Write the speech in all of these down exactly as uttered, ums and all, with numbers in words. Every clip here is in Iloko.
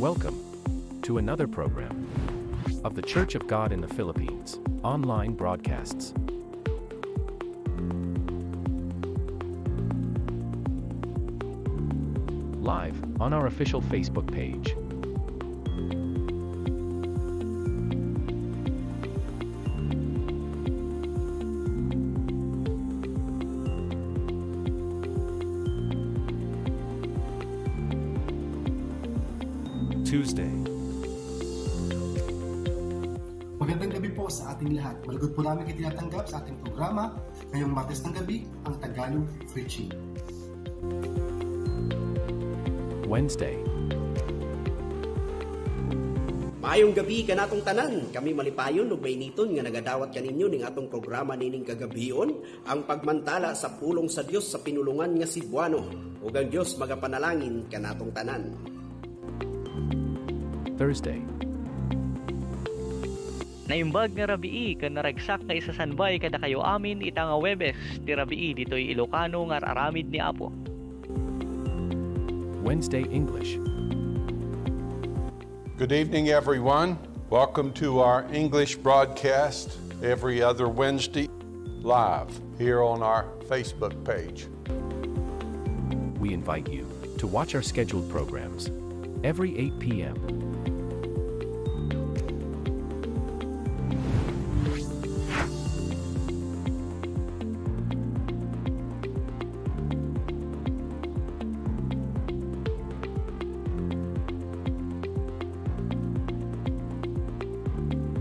Welcome to another program of The Church of God in the Philippines online broadcasts. Live on our official Facebook page. Tuesday. Magandang gabi po sa ating lahat. Malugod po namin kayo tinatanggap sa ating programa ngayong Martes ng gabi, ang Tagalog Preaching. Wednesday. Maayong gabi kanatong tanan. Kami malipayon ug mainiton nga nagadawat kaninyo ning atong programa nining kagabion, ang pagmantala sa pulong sa Dios sa pinulongan nga Cebuano. Ug ang Dios magapanalangin kanatong tanan. Thursday. Naimbag nga rabii ken naragsak nga isasanbay kadakayo amin ita nga Huwebes ti rabii ditoy Ilocano nga ar-aramid ni Apo. Wednesday English. Good evening, everyone. Welcome to our English broadcast every other Wednesday live here on our Facebook page. We invite you to watch our scheduled programs every eight p.m.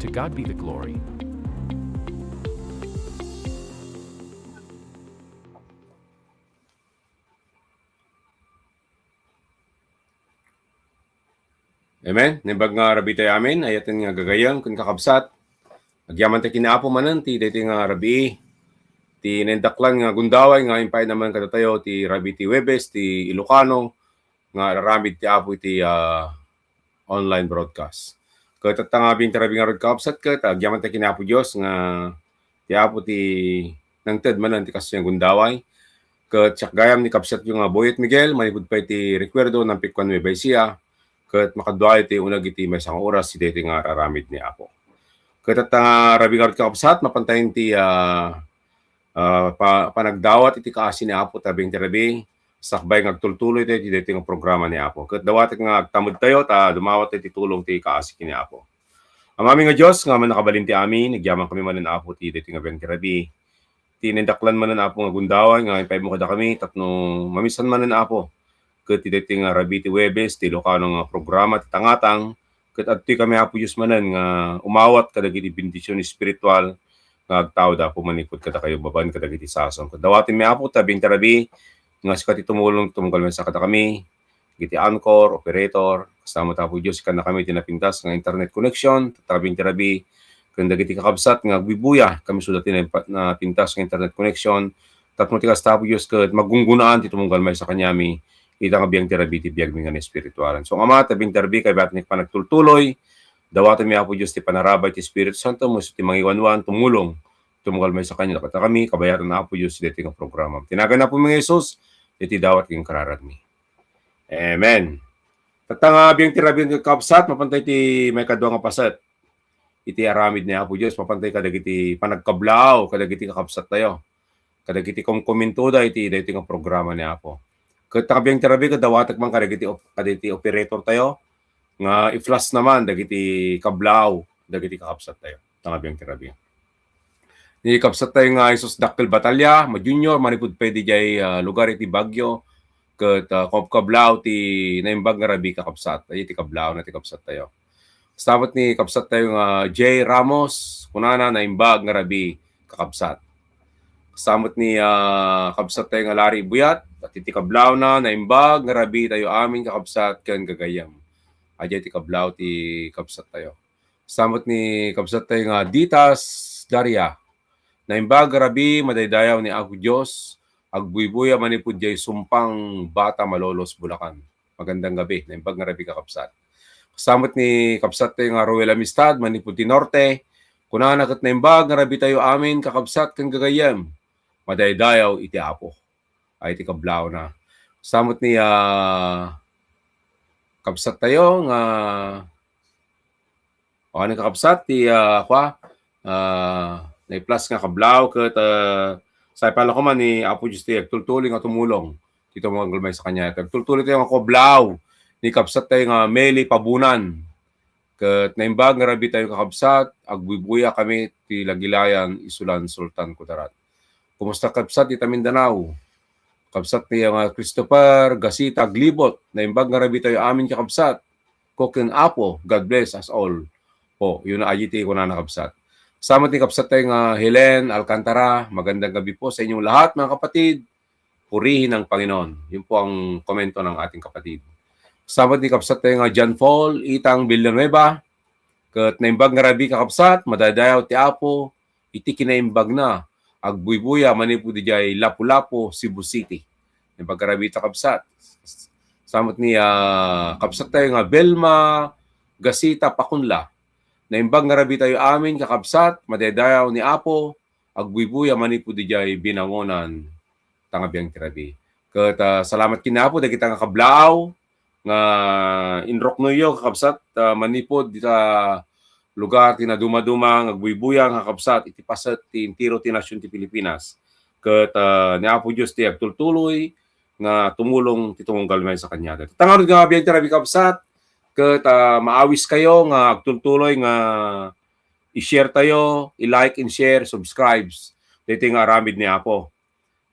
To God be the glory. Amen. Naimbag nga rabii tayo amin, ay-ayaten nga gagayyem ken kakabsat. Agyaman tayo ken ni Apo manen ti daytoy nga rabii. Ti naindaklan nga gundaway nga impay naman kadatayo ti rabii ti Huwebes ti Ilocano nga ar-aramid ti Apo iti, ah, online broadcast. Ket tatta nga abing ti rabii ngarud, kakabsat, ket agyaman tayo ken ni Apo Dios nga ti Apo ti nangted manen ti kastoy nga gundaway. Ket siak gayam ni kabsatyo nga Boyet Miguel, manipud pay ti rekuerdo, nampikkuan Nueva Ecija, ket makaduayo ti uneg iti maysa nga oras ti daytoy nga ar-aramid ni Apo. Ket tatta nga rabii ngarud, kakabsat, mapantayen ti, ah, ah, pa-, panagdawat iti kaasi ni Apo ta abing ti rabii, sakbay nga agtultuloy tayo iti daytoy nga programa ni Apo. Ket dawatek nga agtamedtayo ta dumawat tayo iti tulong ti kaasi ken ni Apo. Amami nga Dios nga mannakabalin ti amin, agyaman kami manen, Apo, ti daytoy nga abing ti rabii. Ti naindaklan manen, Apo, nga gundaway nga impaymo kadakami tapno mamisan manen, Apo, ket ti daytoy nga rabii ti Huwebes ti Ilocano nga programa ti Tangatang, ket adtoy kami, Apo Dios, manen nga umawat kadagiti bendision espiritual nga agtaud, Apo, manipud kadakayo babaen kadagiti sasao. Ket dawatenmi, Apo, ta abing ti rabii nga sika ti tumulong, tumunggal maysa kadakami, dagiti anchor, operator, kasta met, Apo Dios, ikannakami ti napintas nga internet connection, tatta nga abing ti rabii, ken dagiti kakabsat nga agbuybuya, kami suda ti napa-, napintas nga internet connection, tapno ti kasta, Apo Dios, ket maggunggunaan ti tumunggal maysa kaniami, ita nga abing ti rabii ti biagmi nga naespiritualan. So, Ama, ta abing ti rabii, kayat ti panagtultuloy, dawatenmi, Apo Dios, ti panarabay ti Espiritu Santo, wenno ti mangiwanwan, tumulong, tumunggal maysa kaniami, kabayatan, Apo Dios, daytoy nga programa. Ti nagan ni Apomi nga Jesus, iti dawat ken kararagmi. Amen. Tatta nga abing ti rabii, kakabsat, mapantay ti maikadua nga paset iti aramid ni Apo Dios, mapantay kadagiti panagkablaaw kadagiti kakabsat tayo, kadagiti kumkumintuda iti daytoy nga programa ni Apo. Ket ta abing ti rabii, ket dawatek man kadagiti op-, kadagiti operator tayo nga i-flash naman dagiti kablaaw dagiti kakabsat tayo, ta abing ti rabii. Ni kabsat tayo nga Jesus Dakkel Batalla, ma-junior, manipud pay diay, ah, lugar iti Baguio, ket, ah, kab-, kablaaw ti naimbag nga rabii, kakabsat. Ay, ti kablaaw na ti kabsat tayo. Kasta met ni kabsat tayo nga Jay Ramos, kunana, naimbag nga rabii, kakabsat. Kasta met ni, ah, kabsat tayo nga Larry Buyat, iti kablaaw na, naimbag nga rabii tayo amin, kakabsat, ken gagayyem. Adiay ti kablaaw ti kabsat tayo. Kasta met ni kabsat tayo nga Ditas Daria. Naimbag nga rabii, madaydayaw ni Apo Dios, agbuybuya manipud diay Sumpang Bata, Malolos, Bulacan. Magandang gabi, naimbag nga rabii, kakabsat. Kasta met ni kabsat tayo nga Roel Amistad, manipud ti Norte, kunana ket naimbag nga rabii tayo amin, kakabsat, ken gagayyem, madaydayaw iti Apo. Ay, ti kablaaw na. Kasta met ni, ah, kabsat tayo nga, o, ano, kakabsat, ti, ah, kwa, ah, naiplus nga kablaaw ket, ah, saipala koma ni Apo Dios ti agtultuloy nga tumulong. Dito mo ang galmay sa kanya. Agtultuloy tayo nga kablaaw ni kabsat tayo nga Meli Pabunan. Ket naimbag nga rabii tayo, kakabsat, agbuybuya kami ti Lagilayan, isulan Sultan Kudarat. Kumusta, kabsat, ita Mindanao? Kabsat ni nga Christopher Gasita Glibot, naimbag nga rabii tayo amin, kakabsat. Ko ken Apo, God bless us all. Po, yun na aji ti kunana, kabsat. Sama ti kabsat tayo nga Helen Alcantara, magandang gabi po sa inyong lahat, mga kapatid. Purihin ang Panginoon. Yun po ang komento ng ating kapatid. Sama ti kabsat tayo nga John Paul Itang Villanueva, ket naimbag nga rabii, kakabsat, madaydayaw ti Apo iti kinaimbag na, agbuybuya manipud idiay Lapu-Lapu, Cebu City. Naimbag nga rabii ta, kabsat. Sama ti, ah, kabsat tayo nga Belma Gasita Pakunla. Naimbag nga rabii tayo amin, kakabsat, madaydayaw ni Apo, agbuybuya manipud idiay binangonan ta nga biang ti rabii. Ket, ah, salamat ken Apo dagita nga kablaaw nga inruknoyo, kakabsat, ah, manipud dita lugar ti nadumaduma nga agbuybuya nga, kakabsat, iti paset ti entero ti nasion ti Pilipinas. Ket, ah, ni Apo Dios ti agtultuloy nga tumulong ti tumunggal manen sa kaniada. Tangarud nga biang ti rabii, kabsat, ket, ah, maawiskayo nga agtultuloy nga i-share tayo, i-like and share, subscribes. Daytoy nga aramid ni Apo.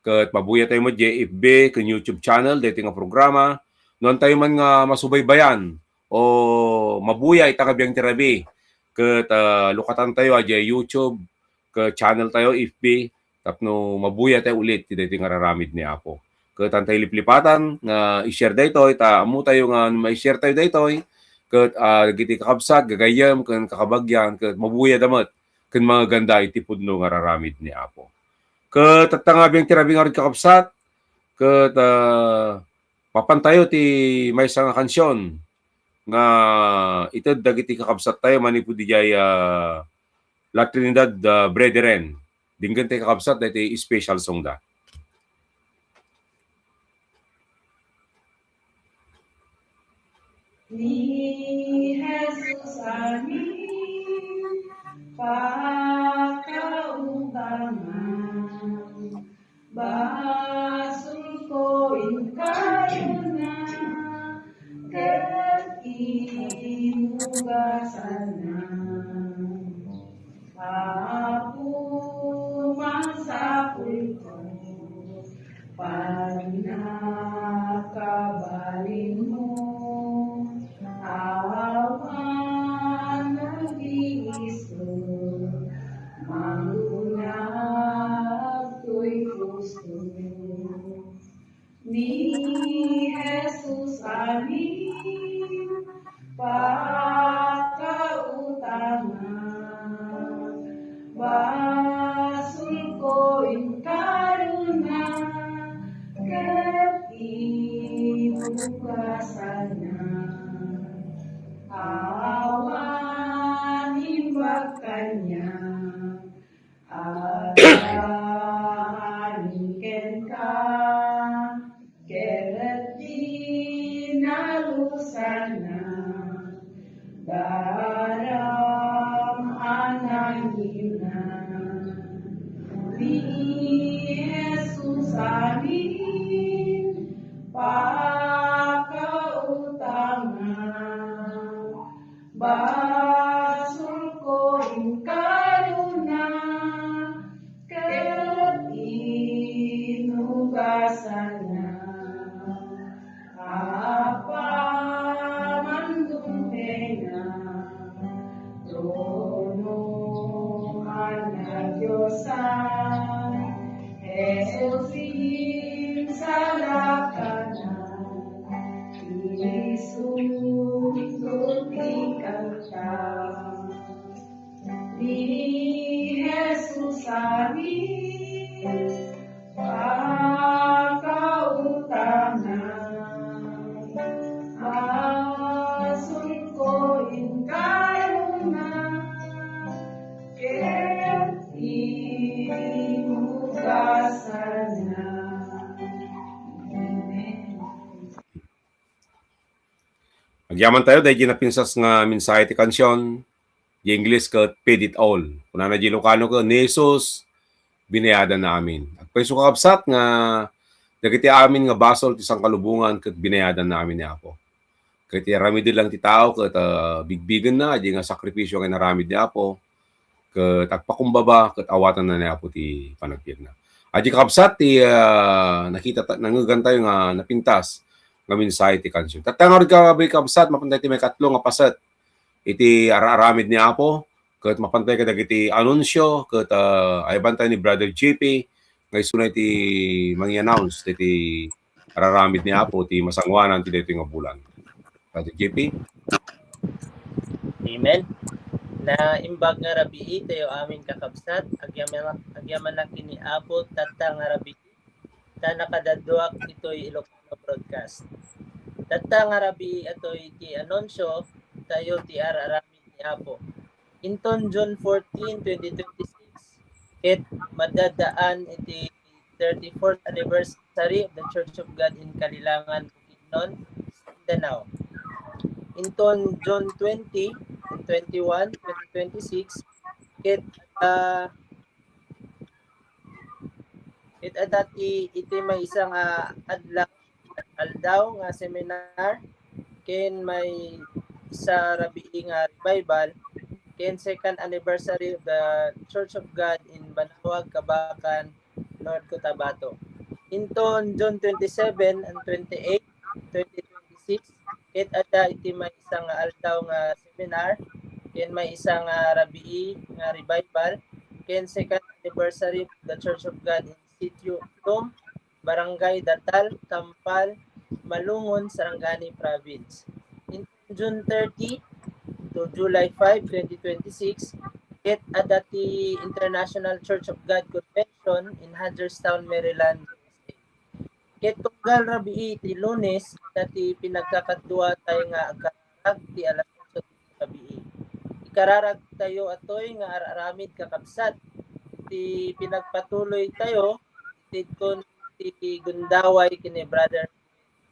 Ket mabuya tayo met diay F B ken YouTube channel, daytoy nga programa. No ania tayo man nga masubaybayan o mabuya ita nga biang ti rabii, ket, ah, lukatan tayo, ah, diay YouTube ket channel tayo, F B, tapno mabuya tayo ulit ti daytoy nga raramid ni Apo. Ket ania tayo liplipatan nga i-share daytoy, ta ammo tayo nga no mai-share tayo daytoy, ket, ah, dagiti kakabsat, gagayyem, ken kakabagian, ket mabuyada met, ken mangaganda iti pudno nga raramid ni Apo. Ket ita nga biang ti rabii ngarud, kakabsat, ket, ah, mapan tayo ti maysa nga kansion nga ited dagiti kakabsat tayo manipud idiay, ah, La Trinidad, ah, Brethren. Denggen tayo, kakabsat, daytoy special song da. Ni Jesus amin pakautangan, basolko inkaruna ket inugasanna. Apo, masapulko, pannakabalinmo, awan agbiiso, mangunag toy husto. Ni Jesus amin pakautangan, basolko inkaruna ket inugasanna. Awan imbag kaniak, adda amin kenka, ket dinalusanna, daram a nangina. Ni Jesus amin pakautangan, basolko inkaruna ket inugasanna. Apaman dumpenga, trono a nadiosan, Jesus insalakanan, isu ti kanta. Ni Jesus amin pakautangan, basolko inkaruna ket inugasanna. Amen. Agyaman tayo, daydi napinsas nga mensahe ti kansion, di English ket Paid It All. Kunana di Ilocano ket, "Ni Jesus, binayadan na amin." Agpayso kakabsat nga dagiti amin nga basol ti sangkalubongan ket binayadan na amin ni Apo. Ket ti aramid lang ti tao ket, ah, bigbigenna, di nga sakripisio nga inaramid ni Apo. Ket agpakumbaba, ket awatanna ni Apo ti panagbiagna. Adi kakabsat ti, ah, nakita ta-, nangngegan tayo nga napintas nga mensahe ti kansion. Tatta ngarud ka, kakabsat, mapan tayo ti maikatlo nga paset iti ar-aramid ni Apo, ket mapan tayo kadagiti anunsio, ket, ah, ayban tayo ni Brother J P, nga isuna iti mangi-announce iti ar-aramid ni Apo ti masangoanan ti daytoy nga bulan. Brother J P? Amen. Naimbag nga rabii tayo amin kakabsat, agyamanak, agyamanak ken ni Apo tatta nga rabii, ta nakadaduak itoy Ilocano broadcast. Tatta nga rabii atoy ti anunsio tayo ti ar-aramid ni Apo. Inton June fourteen, twenty twenty-six, ket madadaan iti thirty-fourth anniversary of the Church of God in Kalilangan, Bukidnon, Mindanao. Inton June twenty and twenty-one, twenty twenty-six, ket, ah, ket adda ti iti maysa nga adlaw, aldaw nga seminar, ken maysa rabii nga revival, ken second anniversary of the Church of God in Banawag, Kabacan, North Cotabato. Inton June twenty-seven and twenty-eight, twenty twenty-six, ket adda iti maysa nga aldaw nga seminar, ken maysa nga rabii nga revival, ken second anniversary of the Church of God in Sitio Itom, Barangay Datal, Tampal, Malungon, Sarangani Province. In June thirty to July five, twenty twenty-six, ket adda ti International Church of God Convention in Hagerstown, Maryland, U S A. Ket tunggal rabii ti Lunes, adda ti pinagkakadua tayo nga agkararag ti alas otso ti rabii. Ikararag tayo atoy nga ar-aramid kakabsat ti pinagpatuloy tayo, iti kun ti gundaway ken ni Brother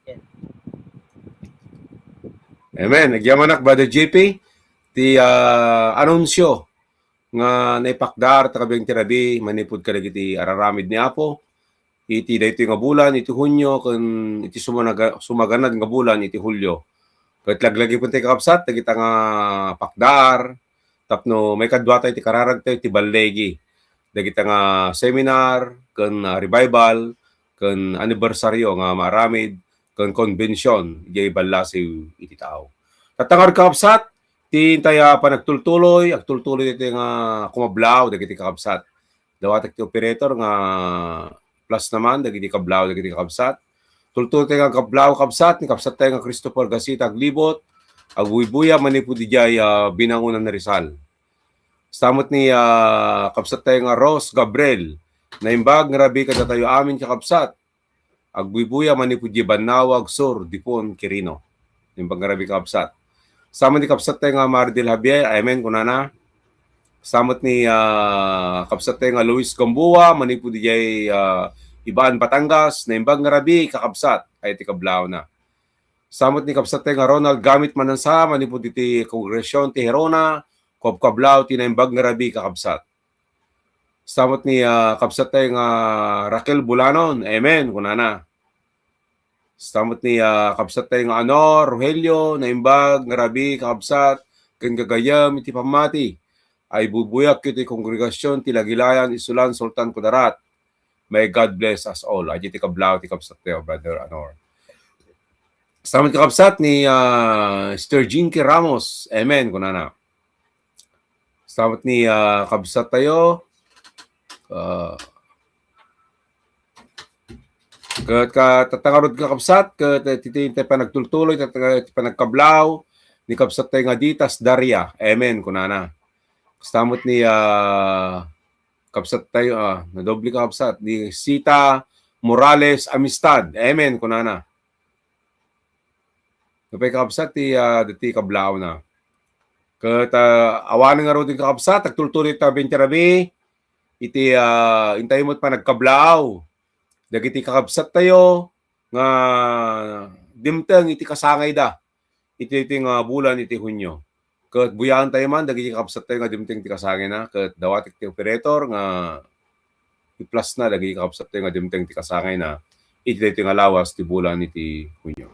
Ken. Amen. Agyamanak, Brother J P, ti, ah, anunsio nga naipakdar ta kabiang ti rabii manipud kadagiti ar-aramid ni Apo iti daytoy nga bulan, iti Hunio, ken iti sumanaga-, sumaganad nga bulan, iti Hulio. Ket laglagipen tayo, kakabsat, dagita nga pakdar tapno maikadua tayo ti kararag tayo ti balligi dagita nga seminar ken, ah, revival ken anibersaryo nga maaramid ken konbension idiay ballasiw iti tao. Tatta ngarud, kakabsat, ti intay a panagtultuloy, agtultuloy iti nga kumablaw dagiti kakabsat. Dawatek ti operator nga plus naman dagiti kablaw dagiti kakabsat. Tultuloy tayo nga kablaw, kabsat, ni kabsat tayo nga Christopher Gasita Aglibot, agbuybuya manipud idiay, ah, Binangonan, Rizal. Kasta met ni, ah, kabsat tayo nga Rose Gabriel, naimbag nga rabii kadatayo amin, kakabsat. Agbuybuya manipud idiay Bannawag Sur, Dipon, Quirino. Naimbag nga rabii, kakabsat. Kasta met ni kabsat tayo nga Maridel Javier, amen, kunana. Kasta met ni, ah, kabsat tayo nga Luis Gamboa, manipud idiay, ah, Ibaan, Batangas, naimbag nga rabii, kakabsat, ay ti kablawna. Kasta met ni kabsat tayo nga Ronald Gamit Manansa, manipud iti kongregasyon ti Gerona, kabkablaw ti naimbag nga rabii, kakabsat. Kasta met ni, ah, kabsat tayo nga Raquel Bulanon, amen, kunana. Kasta met ni, ah, kabsat tayo nga Anor Rogelio, naimbag nga rabii, kakabsat, ken gagayyem iti pammati. Ay bubuyak iti kongregasyon ti Lagilayan, Isulan, Sultan Kudarat. May God bless us all. Ay, ti kablaw ti kabsat tayo, Brother Anor. Kasta met, kakabsat, ni, ah, Sister Jinky Ramos. Amen, kunana. Kasta met ni, ah, kabsat tayo. Ah, ket ka-, tatta ngarud, kakabsat, ket, eh, ti, ti, ti panagtultuloy, tatta, ti panagkablaw, ni kabsat tayo nga Ditas Daria. Amen, kunana. Kasta met ni, ah, kabsat tayo, ah, nadoble, kakabsat, ni Sita Morales Amistad. Amen, kunana. Nupay, kakabsat, ti, ah, ti kablawna. Ket, ah, awanen ngarud, kakabsat, agtultuloy ta, bentirabi, iti, ah, intayo met panagkablaw dagiti kakabsat tayo nga dimteng iti kasangayda. iti, iti nga bulan iti Hunio. Ket buyaentayo man dagiti kakabsattayo nga dimteng ti kasangayna, ket dawatek ti operator nga i-plusna dagiti kakabsattayo nga dimteng ti kasangayna iti daytoy nga lawas ti bulan iti Hunio.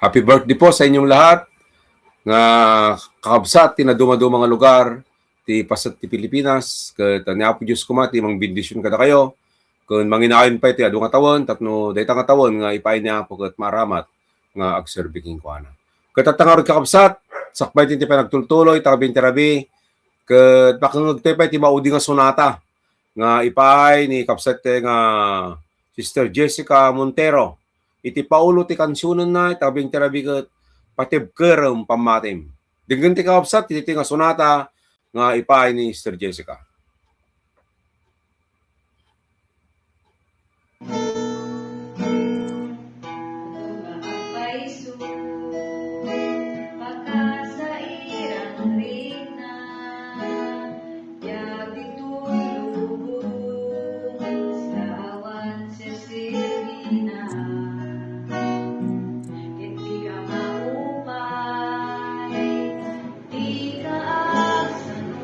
Happy birthday po sa inyong lahat nga kakabsat ti nadumaduma nga lugar ti paset ti Pilipinas, ket ni Apo Dios koma ti mangbendision kadakayo, ken manginayon pay ti adu nga tawen, tapno dayta nga tawen nga ipaay ni Apo ket maaramat nga agserbi kenkuana. Ket tatta ngarud kakabsat, sakbay ti panagtultuloy, ta kabinti rabii, ket makangngegtayo pay ti maudi nga sonata nga ipaay ni kabsat nga Sister Jessica Montero. Iti paulo ti kansionenna, ita kabinti rabii ket Patibkerem Pammatim. Denggen ti kakabsat, iti nga sonata nga ipaay ni Sister Jessica. Agpayso, pakasairang rikna, diay ditoy lubong, sa awan serserbina. Ket dika maupay, dika agsano,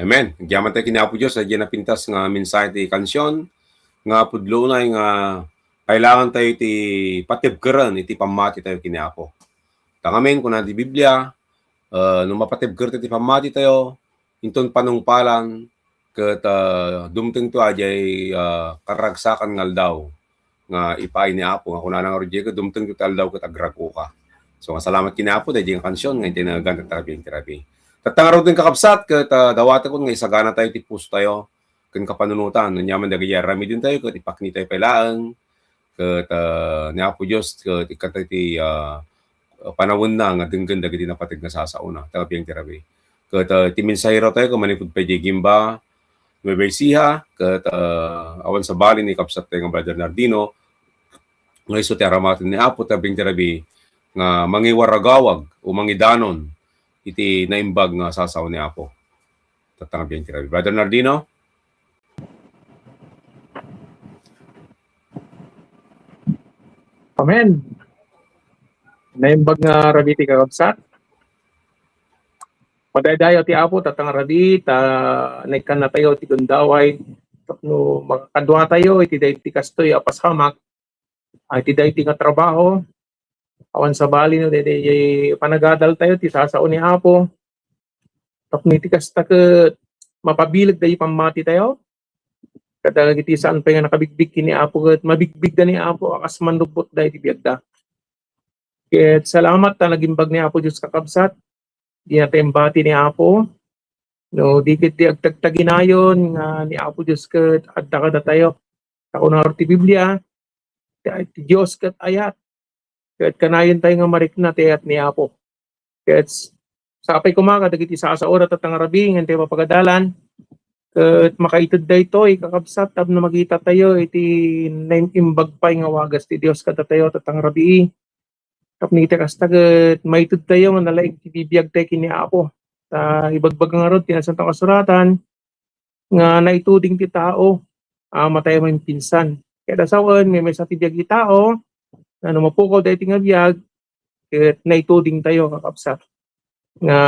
Amen. Agyaman tayo ken Apo Dios, daydi napintas nga mensahe ti kansion, nga pudno unay nga kailangan tayo iti patibkeren iti pammati tayo ken Apo. Ta ngamin, kuna ti Biblia, ah, no mapatibker tayo iti pammati tayo, inton panungpalan, ket, ah, dumtengto idiay, ah, karagsakan nga aldaw nga ipaay ni Apo, nga kunana ngarud idiay, ket dumtengto ti aldaw ket agragoka. So, nga salamat ken Apo, daydi nga kansion, nga intay nangaganta ti rabii. Tatta ngaruden, kakabsat, ket, ah, dawatekon nga isagana tayo ti puso tayo, ken kapanunotan, aniaman dagiti aramiden tayo, ket ipakni tayo pay laeng, ket, ah, ni Apo Dios, ket ikkatayo ti, ah, panawenna nga denggen dagiti napateg nga sasaona, ta agbiag ti rabii. Ket, ah, ti mensahero tayo, ket manipud pay di Gimba, Nueva Ecija, ket, ah, awan sabali ni kabsat tayo nga Brother Nardino, nga isu ti aramaten ni Apo, ta agbiag ti rabii, nga mangiwaragawag o mangidanon iti naimbag nga sasao ni Apo. Tatta nga agbiag ti rabii. Brother Nardino? Amen. Naimbag nga rabii ti kakabsat. Madaydayaw ti Apo, tatta nga rabii, ta naikkan natayo ti gundaway. Tapno makakadua tayo iti daydi kastoy a pasamak, ay, iti daydi nga trabaho. Awan sabali no, daydi panagadal tayo, ti sasao ni Apo. Tapno iti kasta ket mapabileg daydi pammati tayo. Kadagiti saan pay nga nakabigbig ken ni Apo, ket mabigbigda ni Apo a kas mannubbotda iti biagda. Ket salamat ta nagimbag ni Apo Dios, kakabsat. Dina tayo imbati ni Apo. No, di ket di agtagtaginayon nga ni Apo Dios ket adda kadatayo. Ta kuna ti Biblia, ti, ti Dios ket ayat. Ket kanayon tayo nga marikna ti ayat ni Apo. Ket sapay koma kadagiti sasaona, tatta nga rabii, nga intay mapagadalan. Ket makaited daytoy, kakabsat, tapno makita tayo iti naimbag pay nga wagas ti Dios kadatayo, tatta nga rabii. Tapno iti kasta ket maited tayo nga nalaing ti bibiag tayo ken ni Apo. Ta ibagbaga ngarud ti Nasanto a Kasuratan nga naituding ti tao a matay a maimpinsan. Ket a sawen, maymaysa ti biag ti tao, nga no mapukaw daytoy nga biag, ket naituding tayo, kakabsat, nga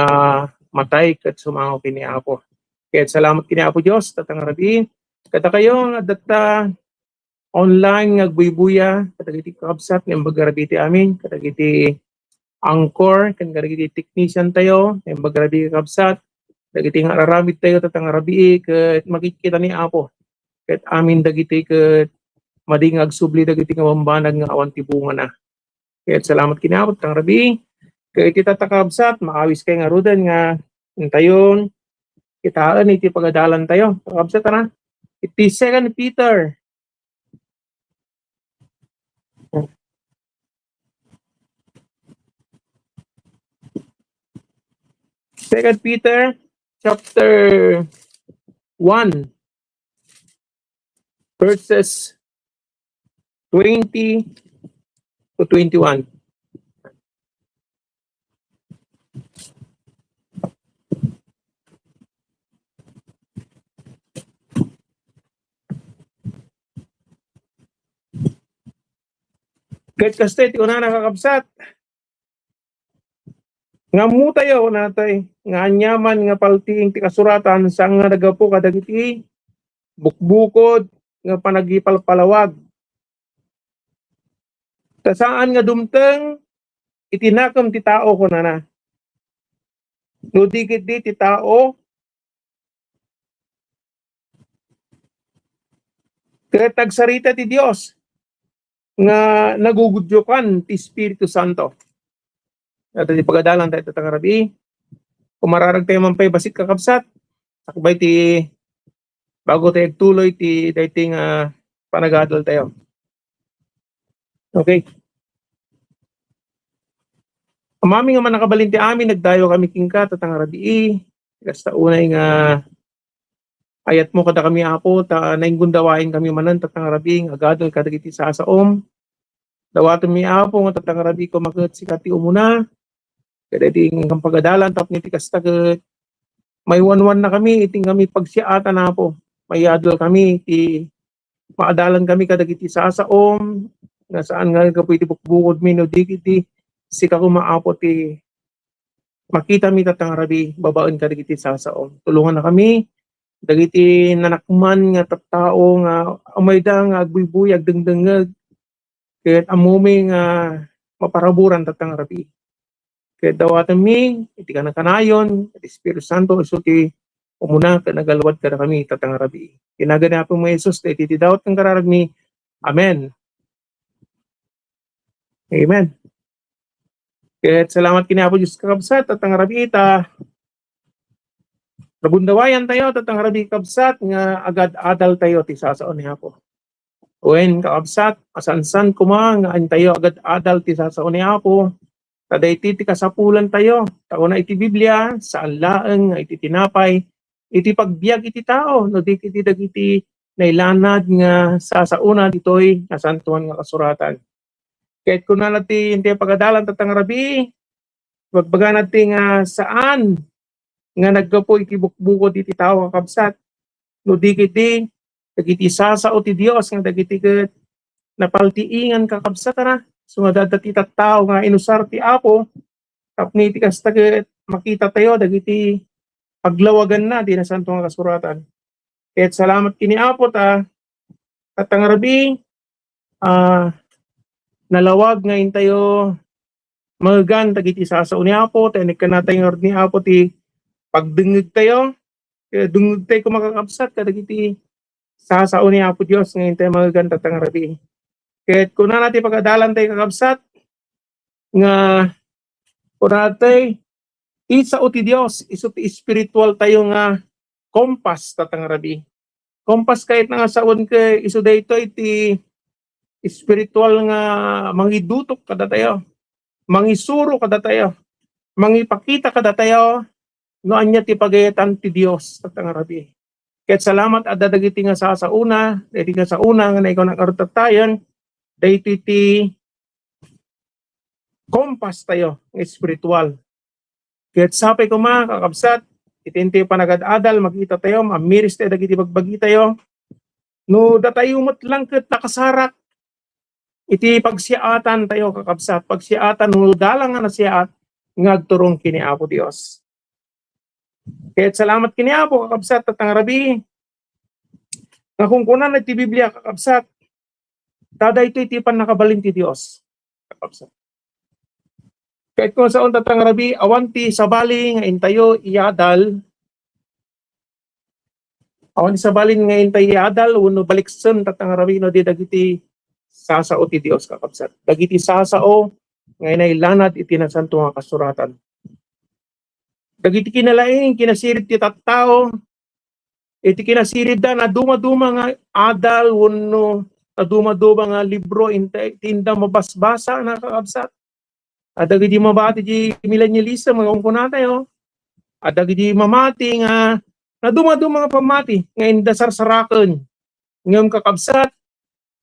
matay ket sumango ken ni Apo. Ket salamat ken ni Apo Dios, tatta nga rabii. Kadakayo nga adda online nga agbuybuya, kadagiti kakabsat nga imbag a rabii ti amin, kadagiti anchor, ken kadagiti technician tayo, nga imbag a rabii, kakabsat, dagiti nga araramid tayo, tatta nga rabii, ket makikita ni Apo. Ket amin dagiti ket madi nga agsubli dagiti nga bambanag nga awan ti bungana. Ket salamat ken ni Apo, tatta nga rabii. Ket iti tatta, kakabsat, maawis kay ngaruden nga intayon kitaen iti pagadalan tayo. Kakabsat, ana, iti Second Peter. Second Peter chapter one, verses twenty to twenty-one. Ket kasta ti kunana, kakabsat, nga ammotayo, kunatayo, nga aniaman nga paltiing ti kasuratan, saan nga naggapu kadagiti bukbukod nga panagipalpalawag. Ta saan nga dumteng iti nakem ti tao, kunana. No di ketdi ti tao, ket agsarita ti Dios nga nagugudiokan ti Espiritu Santo. Ita ti pagadalan tayo, tatta nga rabii. Kumararag tayo man pay bassit, kakabsat, sakbay ti, bago tayo agtuloy ti daytoy nga panagadal tayo. Okay. Amami nga mannakabalin ti amin, nagdayaw kami kenka, tatta nga rabii. Kasta unay nga ayatmo kadakami, Apo, ta nainggundawaen kami manen, tatta nga rabii, nga agadal kadagiti sasaom. Dawatenmi, Apo, nga tatta nga rabii, koma ket sika ti umuna kadagiti nga pagadalan, tapno iti kasta ket maiwanwannakami iti kami pagsiaatan, Apo. Mayadal kami iti maadalan kami kadagiti sasaom, nga saan nga gapu iti bukbukodmi, no di iti sika koma, Apo, ti makitami, tattang rabii, babaen kadagiti sasao. Tulongannakami dagiti nanakman nga tattao nga umayda nga agbuybuy, agdengdengngeg, ket ammomi nga maparaburan, tattang rabii. Ket dawatenmi iti kanakanayon, iti Espiritu Santo, isu ti umuna ket nagaluad kadakami, tattang rabii. Iti nagan ni Apomi Jesus, iti ti dawat ken kararagmi. Amen. Amen. Ket salamat ken ni Apo Dios, kakabsat, tattang rabii, ta nagundawayan tayo, tattang rabii, kabsat, nga agad-adal tayo ti sasao ni Apo. Wen, kakabsat, masansan koma nga intayo agad-adal ti sasao ni Apo, ta daytoy ti kasapulan tayo. Ta kuna iti Biblia, saan laeng nga iti tinapay, iti pagbiag iti tao, no di ket iti dagiti nailanad nga sasaona ditoy Nasantoan nga Kasuratan. Ket kunana ti, intayo pagadalan, tattang rabii, bagbagana ti nga saan nga naggapu iti bukbukod iti tao, kakabsat, no di ket di dagiti sasao ti Dios nga dagiti ket napaltiingan, kakabsat, a, isu nga adda ti tattao nga inusar ti Apo tapno iti kasta ket makita tayo dagiti paglawaganna ti Nasanto nga Kasuratan. Ket salamat ken ni Apo ta, tattang rabii, ah, nalawag nga intayo maegan dagiti sasao ni Apo, ta inikkanatayo ngarud ni Apo ti pagdengngeg tayo. Ket dengngeg tayo koma, kakabsat, kadagiti sasao ni Apo Dios nga intayo maegan, tattang rabii. Ket kunana ti pagadalan tayo, kakabsat, nga kunana tayo, ti sao ti Dios, isu ti espiritual tayo nga kompas, tattang rabii. Kompas kayatna nga sawen ket isu daytoy ti espiritual nga mangidutok kadatayo, mangisuro kadatayo, mangipakita kadatayo no ania ti pagayatan ti Dios, tattang rabii. Ket salamat adda dagiti nga sasaona, dagiti nga saona nga naikuna ngarud tattayen, daytoy ti kompas tayo nga espiritual. Ket sapay koma, kakabsat, iti intayo panagad-adal, makita tayo, maamiris tayo dagiti bagbagi tayo. No datayo met lang ket nakasarak iti pagsiaatan tayo, kakabsat, pagsiaatan, no adda lang nga nasiaat nga agturong ken ni Apo Dios. Ket salamat ken ni Apo, kakabsat, tattang rabii, nga kunkunana ti Biblia, kakabsat, ta daytoy ti pannakabalin ti Dios, kakabsat. Ket kung saan, tattang rabii, awan ti sabali nga intayo iadal, awan ti sabali nga intayo iadal wenno baliksen, tattang rabii, no di dagiti sasao ti Dios, kakabsat. Dagiti sasao nga inailanad iti Nasanto nga Kasuratan. Dagiti kinalaing, kinasirid ti tattao, iti kinasiridda, nadumaduma nga adal wenno nadumaduma nga libro inta-, ti inda mabasbasa, kakabsat. Adda dagiti mabati ti millennialism nga kunkunatayo. Adda dagiti mamati nga nadumaduma nga pammati nga inda sarsaraken. Ngem, kakabsat,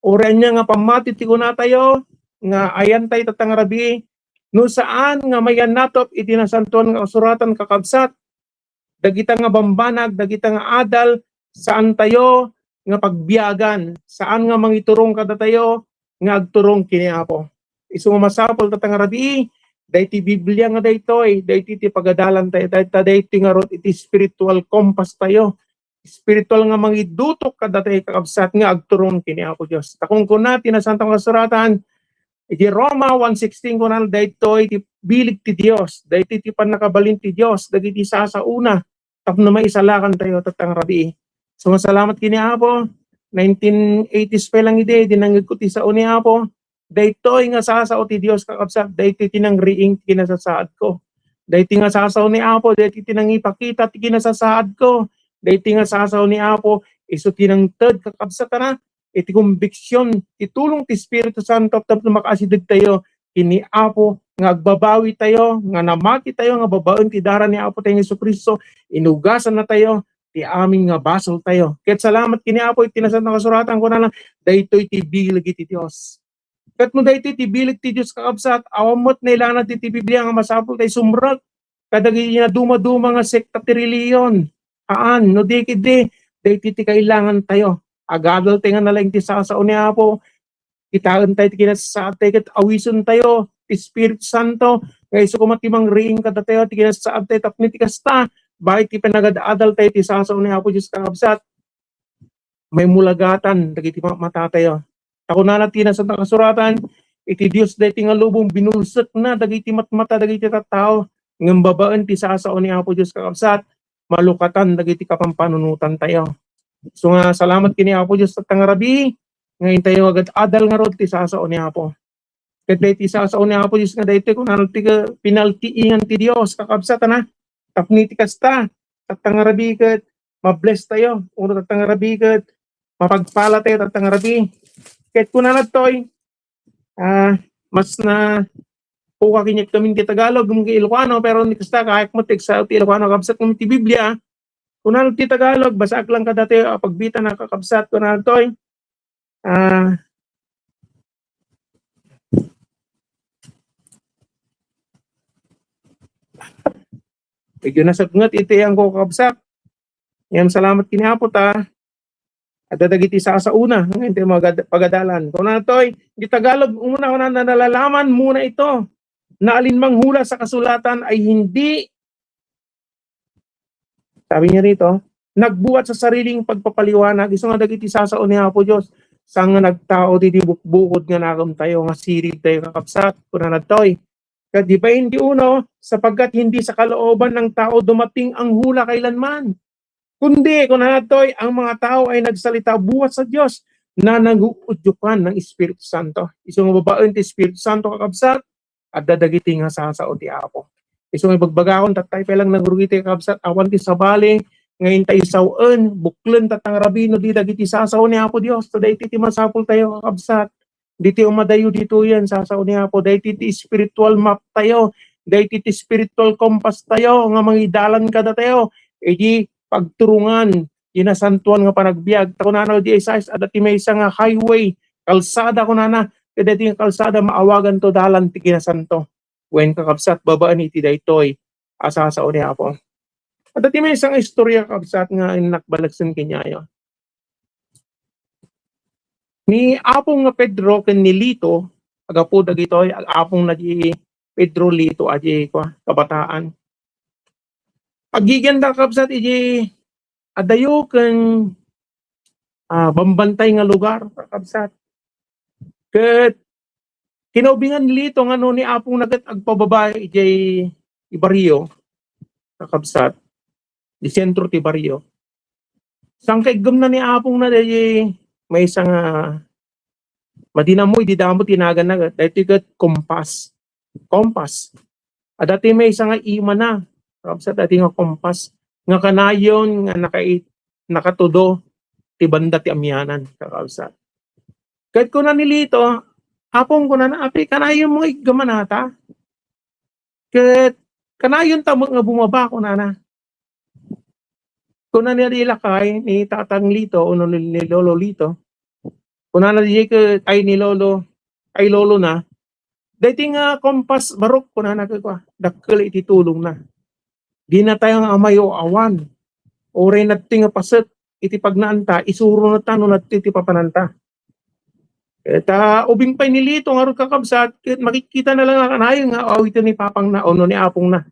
uray ania nga pammati ti kunatayo nga ayantayo, tattang rabii, no saan nga mayannatop iti Nasantoan nga Kasuratan, kakabsat, dagita nga bambanag, dagita nga adal, saantayo nga pagbiagan, saan nga mangiturong kadatayo nga agturong ken ni Apo. Isu nga masapul, tattang rabii, daytoy Biblia nga daytoy, daytoy ti pagadalan tayo, daytoy, daytoy ngarud iti spiritual compass tayo, spiritual nga mangidutok kadatayo, kakabsat, nga agturong ken ni Apo Dios. Ta kunkuna ti Nasanto nga Kasuratan, iti Roma one sixteen, kunana, daytoy ti bileg ti Dios, daytoy ti pannakabalin ti Dios dagiti sasaona tapno maisalakan tayo, tattang rabii. So, masalamat ken ni Apo. Nineteen eighties pa lang idi, dinangngegko ti sao ni Apo. Daytoy nga sasao ti Dios, kakabsat, daytoy ti nangriing ti kinasasaadko. Daytoy nga sasao ni Apo, daytoy ti nangipakita ti kinasasaadko. Daytoy nga sasao ni Apo, isu ti nangted, kakabsat, a, iti kombiksion ti tulong ti Espiritu Santo tapno makaasideg tayo ken ni Apo, nga agbabawi tayo, nga namati tayo, nga babaen ti dara ni Apo tayo Jesu-Cristo, inugasanna tayo ti amin nga basol tayo. Ket salamat ken ni Apo iti Nasanto nga Kasuratan, kunana, daytoy ti bileg iti Dios. Ket no daytoy ti bileg ti Dios, kakabsat, awan met nailanad iti Biblia nga masapul tayo sumrek kadagiti nadumaduma nga sekta ti relihiyon. Haan, no di ketdi, daytoy ti kailangan tayo. Agadal tayo nga nalaing ti sasao ni Apo. Kitaen tayo ti kinasasaad tayo ket awisen tayo. ti Espiritu Santo, nga isu koma ti mangriing kadatayo, ti kinasaad tayo tapno ti kasta, baket ti panagad-adal tayo ti sasao ni Apo Dios, kakabsat, maimulagatan dagiti matmata tayo. Ta kunana ti Nasantoan a Kasuratan, iti Dios daytoy nga lubong, binulsekna dagiti matmata dagiti tattao, ngem babaen ti sasao ni Apo Dios, kakabsat, malukatan dagiti kapampanunotan tayo. So nga, salamat ken ni Apo Dios tatta nga rabii, nga intayo agad-adal ngarud ti sasao ni Apo. Ket daytoy sasao ni Apo Dios nga daytoy, kunana ti ka-, pinaltiingan ti Dios, kakabsat, ana. Tapno iti kasta, tatta nga rabii ket ma-bless tayo, uno tatta nga rabii ket mapagpala tayo, tatta nga rabii. Ket kunana daytoy, ah, mas na puka kaniak kami ti Tagalog, ngem Ilocano, pero ni kasta, kayak mo ti eksa-, ti Ilocano, kabsat, kami ti Biblia. Kunana ti Tagalog, basaak lang kadatayo, a, pagbitan a kakabsat, kunana daytoy. Ah, medyo nasagngit iti iyangko, kakabsat. Ngem salamat ken ni Apo ta adda dagiti sasaona nga intayo magad-, pagadalan. Kunana daytoy, di Tagalog, umuna, kunana, nalalaman mo na ito, na alinmang hula sa kasulatan ay hindi, sabi niya rito, nagbuat sa sariling pagpapaliwanag, isu nga dagiti sasao ni Apo Dios, saan nga nagtao didi bukbukod nga nakem tayo, nga sirib tayo, kakabsat, kunana daytoy. Ket di ba, hindi uno, sapagkat hindi sa kalooban ng tao dumating ang hula kailanman. Kundi, kunana daytoy, ang mga tao ay nagsalita buhat sa Dios na nanguudyukan ng Espiritu Santo. Isu nga babaen ti Espiritu Santo, kakabsat, adda dagiti nga sasao ti Apo. Isu nga ibagbagakon, tattay pay lang nagrugi ti kakabsat, awan ti sabali nga intayo sawen, buklen, tatta nga rabii no di dagiti sasao ni Apo Dios. So, daytoy ti masapul tayo, kakabsat. Ditoy umadayo ditoyen, sasao ni Apo. Daytoy ti spiritual map tayo. Daytoy ti spiritual compass tayo nga mangidalan kadatayo iti pagturungan ti nasantoan nga panagbiag. Ta kunana di Isaias, adda ti maysa nga highway, kalsada, kunana, ket daytoy nga kalsada maawaganto dalan ti kinasanto. Wen, kakabsat, babaen iti daytoy a sasao ni Apo. Adda ti maysa nga istorya, kakabsat, nga innak balagsen kaniayo. Ni Apong nga Pedro ken ni Lito, agapu dagitoy, apong na di Pedro, Lito, a di, kua, kabataan. Aggigenda, kakabsat, iti adayo ken, ah, bambantay nga lugar, kakabsat. Ket kinaubingan ni Lito nga no ni apongna ket agpababa idiay ibario, kakabsat, di sentro ti bario. Sangkaiggemna ni apongna daydi maysa nga madi ammo idi damo ti naganna, daytoy ket kompas. Kompas. Adda ti maysa nga imana, kakabsat, adda ti nga kompas nga kanayon nga nakai-, nakatudo ti banda ti amianan, kakabsat. Ket kuna ni Lito, "Apong," kunana, "apay, kanayonmo nga iggamanata? Ket kanayonta met nga bumaba," kunana. Kuna ni lakay ni Tatang Lito, ono ni, ni Lolo Lito, kunana diay ket, ay, ni Lolo, ay, lolona, "Daytoy nga kompas, barok," kunana, "ket kua, dakkel iti tulongna. Dinatayo nga amayo awan. Uray nadtoy nga paset iti pagnaanta, isuronata no nadtoy ti papananta." Ket, ah, ubing pay ni Lito ngarud, kakabsat, ket makitkitana lang a kanayon nga awiten ni papangna ono ni apongna.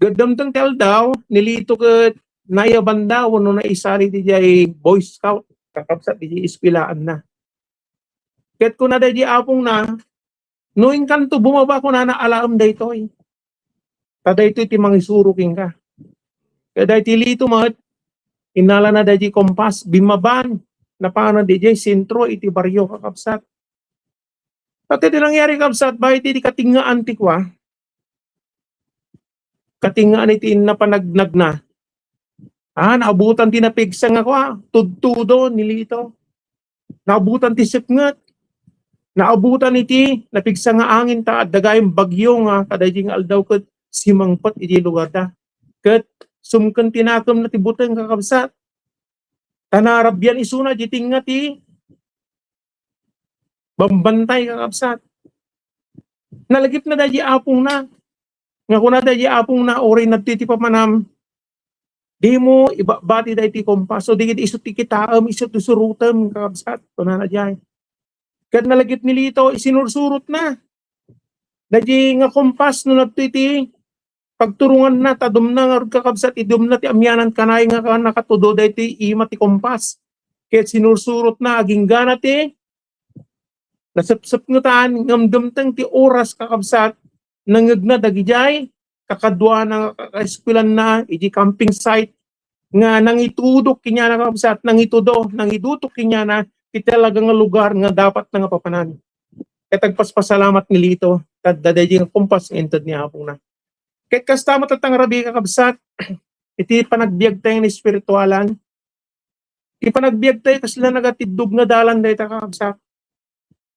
Gaddamteng ti aldaw, ni Lito ket nayaban wenno naisali diay Boy Scout, kakabsat, diay eskuelaanna. Ket kuna daydi apongna, "No inkanto bumaba," kunana, "alaem daytoy. Ta daytoy ti mangisuro kenka." Ket daydi Lito met, innalana daydi kompas, bimmaban, napanan diay sentro iti bario, kakabsat. Ket ti nangyari, kabsat, baket iti katingaan ti kua, katingaan iti napanagnagna, ah, naabutan ti napigsa nga kua, tudtudo ni Lito. Naabutan ti seknget. Naabutan iti napigsa nga angin, ta adda gayam bagyo nga kadaydi nga aldaw ket simangpet iti lugarda. Ket sumken ti nakemna ti buteng, kakabsat. Ta narabian isuna diay tinga ti bambantay, kakabsat. Nalagipna daydi apongna. Nga kuna daydi apongna, "Uray nadtoy ti papanam, dimo ibabati daydi kompas, o di ket isu ti kitaem, isu ti surotem," kakabsat, kunana diay. Ket nalagip ni Lito, isinursurotna. Daydi nga kompas no adtoy ti pagturonganna, ta dumna ngarud, kakabsat, idumna ti amianan, kanay nga nakatudo daytoy ima ti kompas. Ket sinursurotna, aginggana ti nasepsepngetan, ngem dimteng ti oras, kakabsat, nangngegna dagidiay kakaduana nga kakaeskuelanna iti camping site nga nangitudok kaniana, kakabsat, nangitudo, nangidutok kaniana iti talaga nga lugar nga dapat na nga papanan. Ket agpaspasalamat ni Lito, ta adda daydi nga kompas nga inted ni Apona. Ket kasta met, tattang rabii, kakabsat, iti panagbiagtayo nga espiritualan, iti panagbiagtayo, kasla nagatiddog nga dalan dayta, kakabsat.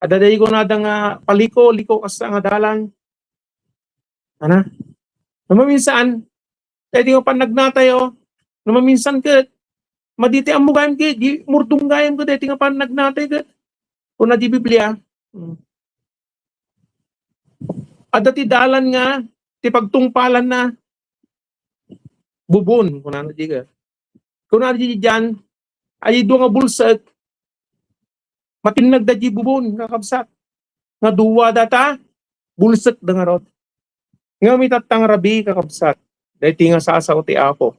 Adda daydi kunada nga paliko, liko kasta nga dalan. Ana? No maminsan, daydi nga pannagnatayo, no maminsan ket, madi ti ammo gayam ket, di murdong gayam ket, daydi nga pannagnatayo ket, kuna di Biblia, hmm. Adda ti dalan nga, ti pagtungpalanna, bubon, kunana di ka. Kuna di dian, ay dua nga bulsek, matinnag da di bubon, kakabsat. Nga dua data, bulsek da ngarud. Nga umitattang rabii, kakabsat. Daytoy nga sasao ti Apo.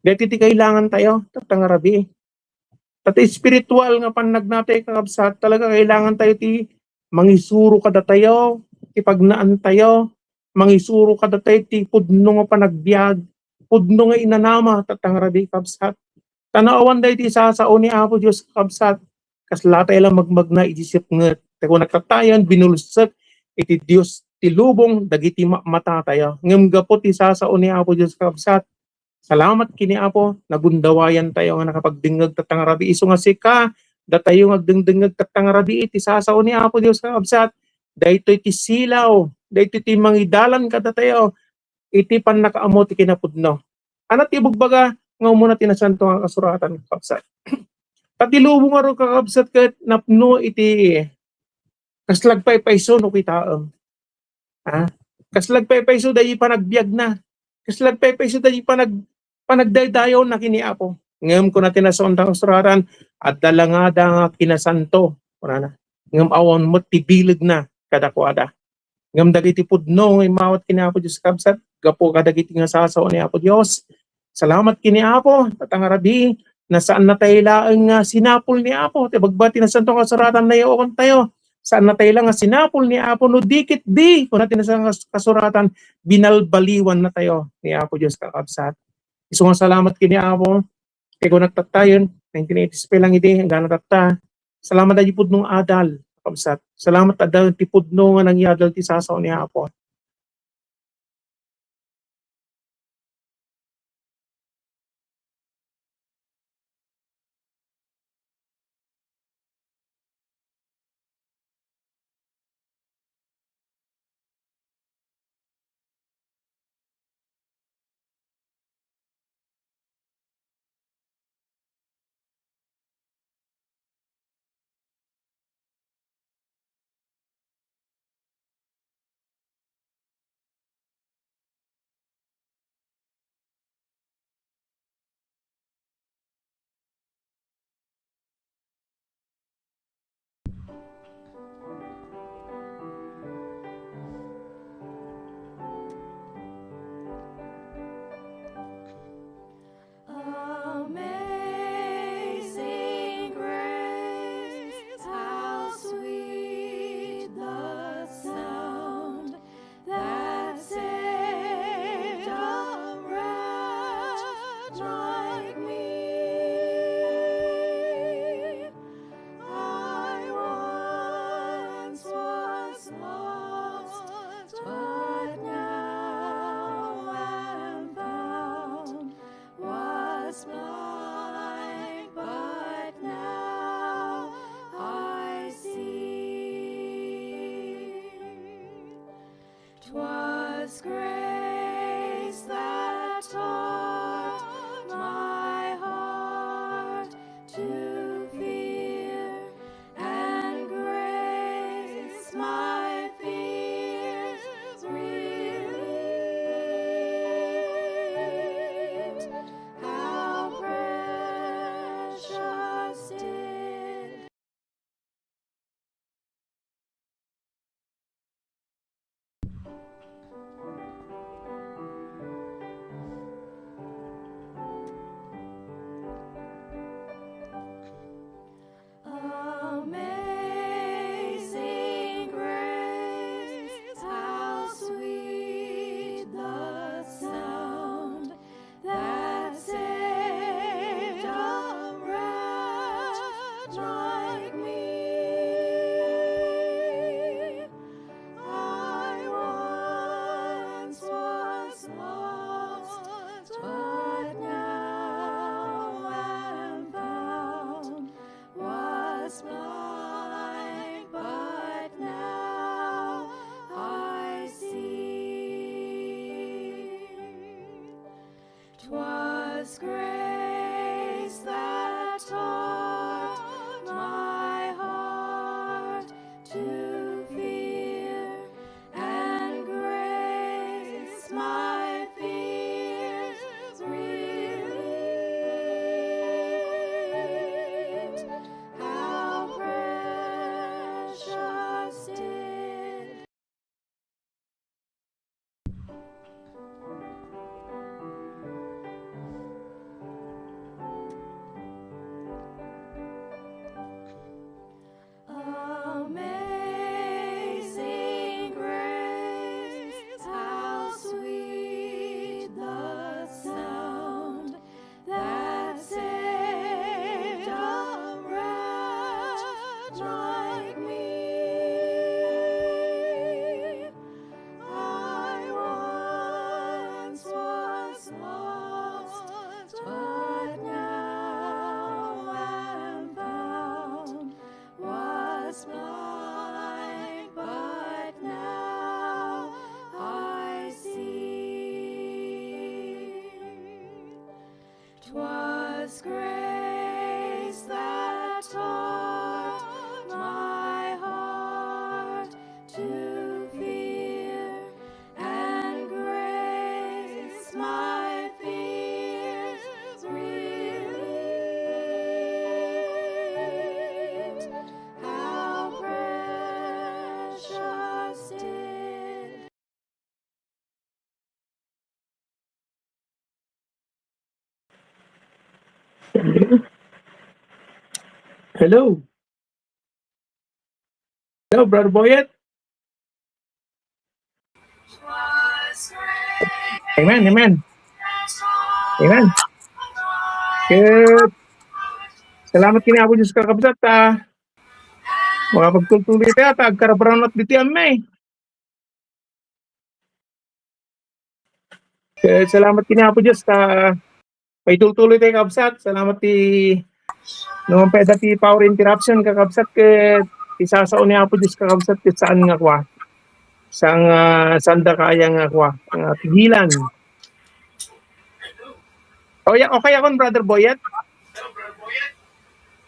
Daytoy ti kailangan tayo, tattang rabii. Ta ti espiritual nga pannagnatayo, kakabsat, talaga kailangan tayo ti mangisuro kadatayo, ti pagnaan tayo, mangisuro kadatayo ti pudno nga panagbiag, pudno nga inanama, tattang rabii, kabsat. Ta no awan daydi sasao ni Apo Dios, kabsat, kasla tayo lang magmagna iti sipnget. Ta kuna tattayen, binulsek iti Dios ti lubong dagiti ma-, matatayo. Ngem gapu ti sasao ni Apo Dios, kabsat, salamat ken ni Apo, nagundawayan tayo nga nakapagdengngeg tattang rabii. Isu nga sika, datayo nga agdengdengngeg tattang rabii iti sasao ni Apo Dios, kakabsat. Daytoy ti silaw, daytoy ti mangidalan kadatayo iti pannakaammo ti kinapudno. Ania ti ibagbaga nga umuna ti Nasanto nga Kasuratan, kakabsat? Ta ti lubong ngarud, kakabsat, ket napno iti kasla agpaypayso no kitaem. Ha? Kasla agpaypayso daydi panagbiagna. Kasla agpaypayso daydi panag-, panagdaydayawna ken ni Apo. Ngem kuna ti Nasanto nga Kasuratan, adda la ngada nga kinasanto, kunana. Ngem awan met ti bilegna kadakuada. Ngem dagiti pudno nga immawat ken ni Apo Dios, kabsat, gapu kadagiti nga sasao ni Apo Dios. Salamat ken ni Apo, tattang rabii, na saannatayo laeng nga sinapul ni Apo. Ti ibagbaga ti Nasanto nga Kasuratan, nayawagantayo. Saannatayo la nga sinapul ni Apo, no di ket di, kuna ti Nasanto nga Kasuratan, binalbaliwannatayo ni Apo Dios, kakabsat. Isu nga salamat ken ni Apo, ti kuna tattayen, nineteen eighties pa lang idi, inggana tatta. Salamat daydi pudno nga adal, kakabsat. Salamat adda ti pudno nga nangyadal ti sasao ni Apo. Amazing grace, how sweet the sound that saved a wretch like me. I once was lost, but now am found. Was blind, but now I see. 'Twas grace that taught my heart to fear, and grace my fears relieved. How precious did 'Twas grace that taught my heart to fear, and grace my fears relieved. How precious did Hello. Hello, Brother Boyet. Amen, amen. Amen. Ket, salamat kini Apo Dios, kakabsat, ta makapagtultuloy tayo, ta agkarabranot ditoy amin. Ket, salamat kini Apo Dios, ta maitultuloy tayo, kakabsat. Salamat ti, no, pwede ti power interruption, kakabsat, ket ti sasao ni Apo Dios, kakabsat, ket saan nga kua. Saan nga, saan da kaya nga kua, nga pigilan. Oh, yeah, okay ako, Brother Boyet?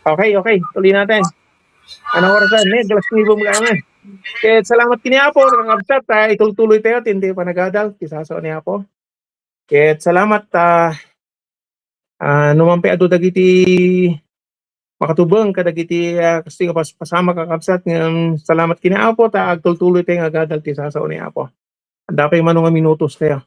Okay, okay. Tuloy natin. Ano oras na? May galas nuebe mo lang, eh. Ket salamat kini Apo, kakabsat, ta itultuloy tayo, ti, ti panagadal, ti sasao ni Apo. Ket salamat, ta, ah, no man pay adu dagiti makatubeng kadagiti, ah, kastoy nga pas-, pasamak, kakabsat, ngem salamat kini Apo, ta agtultuloy tayo nga agadal ti sasao ni Apo. Adda pay mano nga minutos tayo.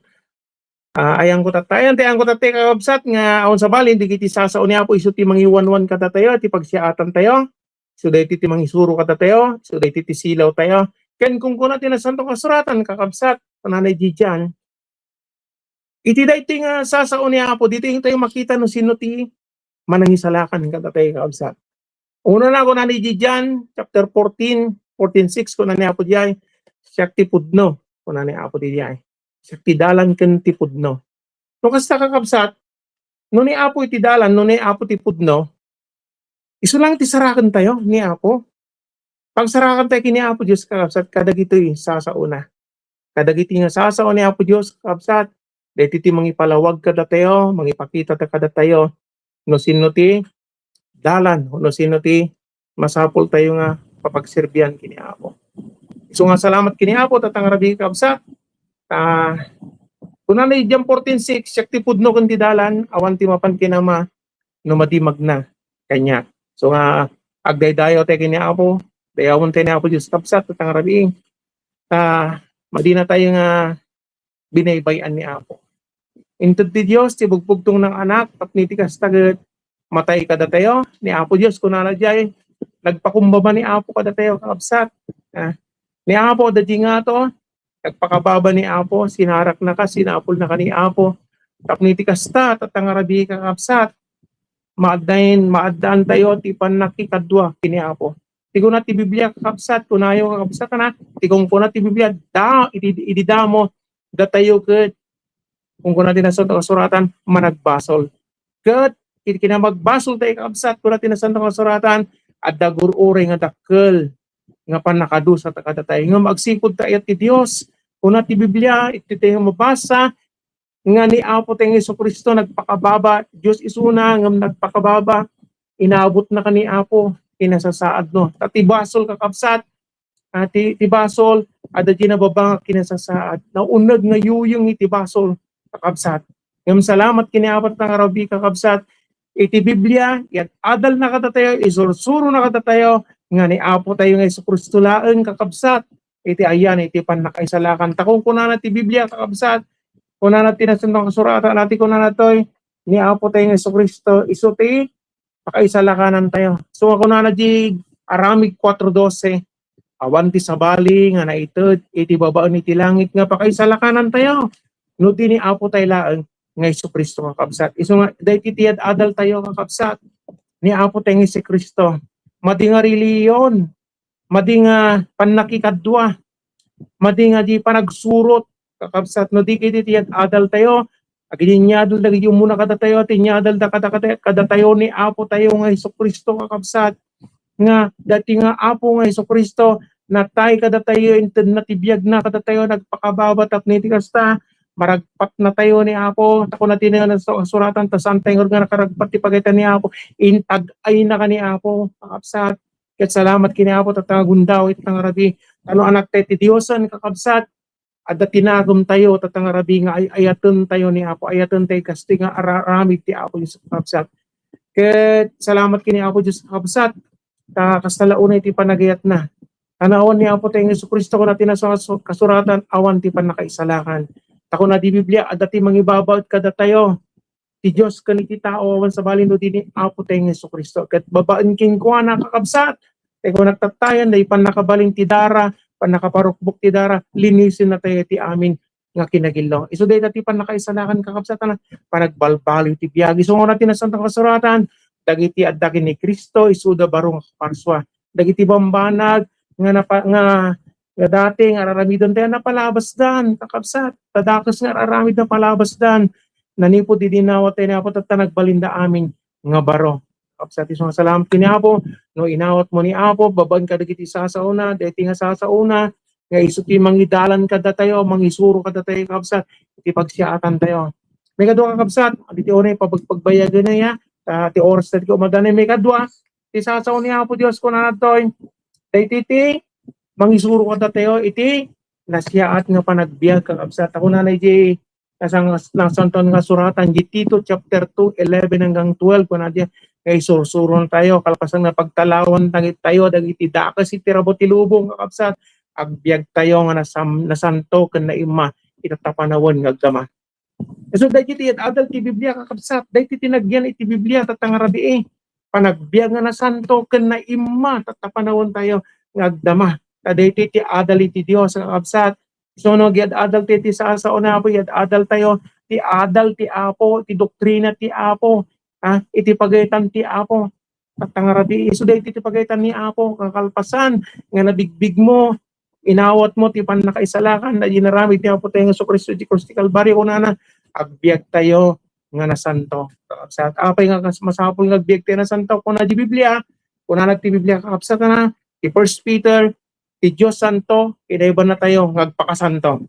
Ah, ayanko tatta-, ayan ti ayanko tatta, kakabsat, nga awan sabali, dagiti sasao ni Apo, isu ti mangiwanwan kadatayo, ti pagsiaatan tayo. Isu daytoy ti mangisuro kadatayo, isu daytoy ti silaw tayo. Ken kunkuna ti Nasanto nga Suratan, kakabsat, kunana diay diay, iti daytoy nga sasao ni Apo, ditoy tayo makita no sino ti manangisalakan kadatayo, kakabsat. Una na, kuna ni John chapter fourteen, fourteen six, kuna ni Apo diay, "Siak ti pudno," kuna ni Apo diay. "Siak ti dalan ken ti pudno." No kasta, kakabsat, no ni Apo iti dalan, no ni Apo ti pudno, isu lang ti saraken tayo ni Apo. Pagsarakan tayo kini Apo Dios, kakabsat, kadagitoy sasaona. Kadagiti nga sasao ni Apo Dios, kakabsat, daytoy ti mangipalawag kadatayo, mangipakita kadatayo no sino ti dalan, no sino ti masapul tayo nga papagserbian kini Apo. Isu nga salamat kini Apo, ta tangarabi, kakabsat. Ah, kuna ni John fourteen six, "Siak ti pudno ken ti dalan, awan ti mapan ken Ama no madi magna kaniak." So nga, agdaydayaw tayo kini Apo, dayawen tayo ni Apo Dios, kabsat, ta tangarabi. Ta madina tayo nga binaybay-an ni Apo. Inted ti Dios ti bugbugtong nga Anak, tapno iti kasta ket matay kadatayo. Ni Apo Dios, kunana diay, nagpakumbaba ni Apo kadatayo, kakabsat. Ah, ni Apo, adda diay ngato, nagpakababa ni Apo, sinaraknaka, sinapulnaka ni Apo. Tapno iti kasta, ta tangarabi, kakabsat, maaddaen, maaddaan tayo ti pannakikadua kini Apo. Ti kuna ti Biblia, kakabsat, kunayo, kakabsat, na, ti kunkuna ti Biblia, da, idi, idi damo, datayo ket, kunkuna ti Nasanto nga Suratan, managbasol. Ket, iti kinamagbasol tayo, kakabsat, kuna ti Nasanto nga Suratan, adda gur-uray nga dakkel nga pannakadusa ta kadatayo. Ngem agsipud ta ayat ti Dios, kuna ti Biblia, iti tayo mabasa, nga ni Apo tayo nga Jesu-Cristo nagpakababa, Dios isuna, ngem nagpakababa, inabutnaka ni Apo, kinasasaadno. Ta ti basol, kakabsat, ah, ti, ti basol, adda diay nababa nga kinasasaad. Naunneg nga yuyeng iti basol, kakabsat. Ngem salamat kini Apo ta tangarabi, kakabsat. Iti Biblia, iyad-adalna kadatayo, isursurona kadatayo, nga ni Apo tayo nga Jesu-Cristo laeng, kakabsat, iti ayan, iti pannakaisalakan. Ta kunkunana ti Biblia, kakabsat, kunana ti Nasanto nga Kasuratan, iti kunana toy, ni Apo tayo nga Jesu-Cristo, isu ti pakaisalakanan tayo. So, kunana di Aramid kuatro dose, awan ti sabali nga naited iti babaen iti langit nga pakaisalakanan tayo, no di ni Apo tayo laeng nga Jesu-Cristo, kakabsat. Isu nga, daytoy ti ad-adal tayo, kakabsat, ni Apo tayo nga Jesu-Cristo. Madi nga relihiyon, madi nga pannakikadua, madi nga di panagsurot, kakabsat, no di ket iti ad-adal tayo, agidinyadal dagiti umuna kadatayo, ti inyadal da kada, kada, kadatayo ni Apo tayo nga Jesu-Cristo, kakabsat, nga dati nga Apo nga Jesu-Cristo, natay kadatayo, intedna ti biagna kadatayo, nagpakababa tapno iti kasta, maragpatnatayo ni Apo, ta kuna ti nasuratan, ta saan tayo nga nakaragpat ti pagayatan ni Apo, intag-ayna ka ni Apo, kakabsat. Ket salamat ken ni Apo, ta tangagunda iti tangarabi, ta no anak tayo ti Diosen, kakabsat, adda ti nagumtayo, ta tangarabi nga ay-ayaten tayo ni Apo, ayaten tayo kastoy nga araramid ti Apo Dios, kakabsat. Ket salamat ken ni Apo Dios, kakabsat, ta kasta la unay ti panagayatna. Tan awan ni Apo tayo Jesu-Cristo, kuna ti nasu-, kasuratan, awan ti pannakaisalakan. Ta kuna di Biblia, adda ti mangibabaet kadatayo ti Dios ken iti tao awan sabali no di ni Apo tayo Jesu-Cristo. Ket babaen kenkuana, kakabsat, tayo nagtattayan, day pannakabalin ti dara, pannakaparukbok ti dara, linisenna tayo ti amin nga kinagillo. Isu dayta ti pannakaisalakan, kakabsat, a panagbalbaliw ti biag. Isu nga ti Nasanto nga Kasuratan, dagiti adda ken ni Cristo, isuda baro nga kaparsua. Dagiti bambanag nga napa-, nga, nga dati nga ar-aramiden tayo, napalabasdan, kakabsat. Ta dakes nga ar-aramid, napalabasdan. Nanipud idi inawat tayo ni Apo, tatta nagbalinda amin nga baro. Kakabsat, isu nga salamat ken ni Apo, no inawat mo ni Apo, babaen kadagiti sasaona, daytoy nga sasaona, nga isu ti mangidalan kadatayo, mangisuro kadatayo, kakabsat, iti pagsiaatan tayo. Maikadua, kakabsat, adda ti unay pabagpagbayagen ya, ta ti oras dagiti umadanay. Maikadua, ti sasao ni Apo Dios, kunana daytoy, daytoy ti mangisuro kadatayo iti nasiaat nga panagbiag, kakabsat. Ta kunana iti Nasan-, Nasantoan nga Suratan, di Tito chapter two, eleven hanggang twelve, kuna diay, nga isursuro tayo, kalpasan nga pagtalawan dagit-, tayo, dagiti dakes iti rabo ti lubong, kakabsat, agbiag tayo nga nasam-, nasanto ken naimma iti tapanawen nga agdama. So, dagiti ad-adal ti Biblia, kakabsat, dagiti ti nagyan iti Biblia, tatta nga rabii, panagbiag nga nasanto ken naimma, tapanawen tayo nga agdama. Ta dagiti ti adal iti Dios, kakabsat, Isu no, iyad-adal ti, ti sasao ni Apo, iyad-adal tayo, ti adal ti Apo, ti doktrina ti Apo, ha? Iti pagayatan ti Apo. Tatta nga rabii, isu daytoy ti pagayatan ni Apo, kakalpasan nga nabigbig mo, inawat mo ti pannakaisalakan, dagiti inaramid ti Apo tayo nga Jesu-Cristo, iti krus ti Kalbario, kunana, agbiag tayo nga nasanto. Sa apay nga kas-, masapul nga agbiag tayo nasanto? Kuna di Biblia, kunana ti Biblia, kakabsatana, ti First Peter, ti Dios santo, kinaibanna tayo nga agpakasanto.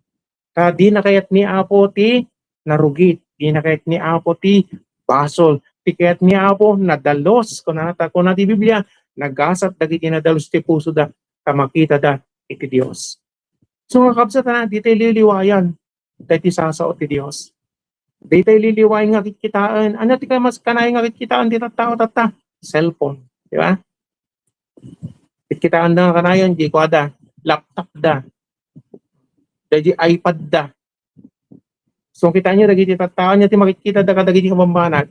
Ta dina kayat ni Apo ti narugit, dina kayat ni Apo ti basol, ti kayat ni Apo nadalus. Kunana ta, kuna ti Biblia, nagasat dagiti nadalus ti pusoda, ta makitada iti Dios. So, nga kabsatana, di tayo liliwayan dagiti sasao ti Dios. Di tayo liliwayan nga kitkitaen. Ania ti mas kanayon nga kitkitaen ti tattao tatta? Cellphone, di ba? Kitkitaen da nga kanayon, di kuada, laptop da, dagiti iPad da. So, kita nyo, dagiti tattao, ania ti makitkita da kadagiti kabambanag?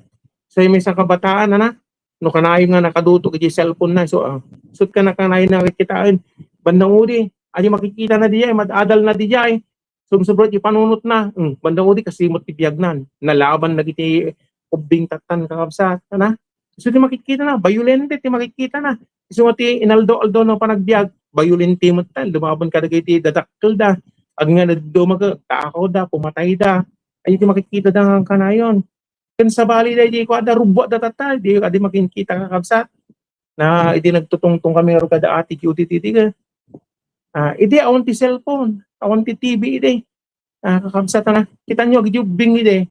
So, yung may isang kabataan, ana, no kanayon nga nakadutok iti cellphone na, so, ah, so, kana kanayon nga kitkitaen, bandang udi, adi makikita na diay, mad-adal na diay, sumsubra ti panunot na, hmm, bandang udi, kasimot ti biag na, nalaban dagiti ubbing tattan, kakabsat, ana? So, ti makitkita na, bayulente ti makitkita na. Isu nga ti inaldo-aldo no panagbiag, bayulente met ta, lumaban kadagiti dadakkel da, agingga na dumagek, takaw da, pumatay da. Ay, ti makitkita da nga kanayon. Ken sabali da, di ko ada rubwa da tatta, di, adi makitkita, kakabsat. Na, idi nagtutungtong kami nga kada Ate Judith, idi ka, ah, idi awan ti cellphone, awan ti T V, idi. Ah, kakabsatana, kita nyo, agidi ubbing, idi.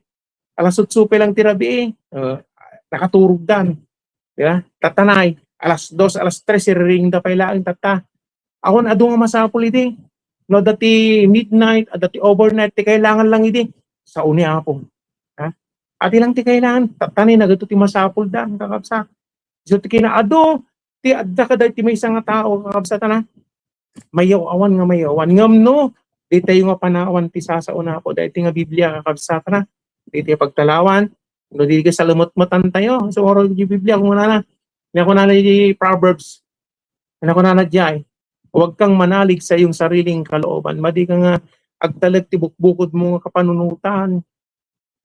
Alas otso pa lang ti rabii, ah, nakaturog dan. Di ba? Tatta nay, alas dos, alas tres, iriring da pay laeng tatta. Awan adu nga masapul idi. No, adda ti midnight, adda ti overnight, ti kailangan lang idi. Sao ni Apo. Ha? Adi lang ti kailangan, tatta nay, nagadu ti masapul da, kakabsat. So, ti kinaadu, ti adda kadagiti maysa nga tao, kakabsatana. Mayaw-awan nga mayaw-awan. Ngem no, di tayo nga panawan ti sasao ni Apo, daytoy nga Biblia, kakabsatana. Di tayo pagtalawan, no, di ka salemetmetan tayo. So, oro di Biblia, kung ano na, kung ano di Proverbs, ano kung ano diay, "Huwag kang manalig sa iyong sariling kalooban." Madi ka nga agtalek ti bukbukod mo nga kapanunotan.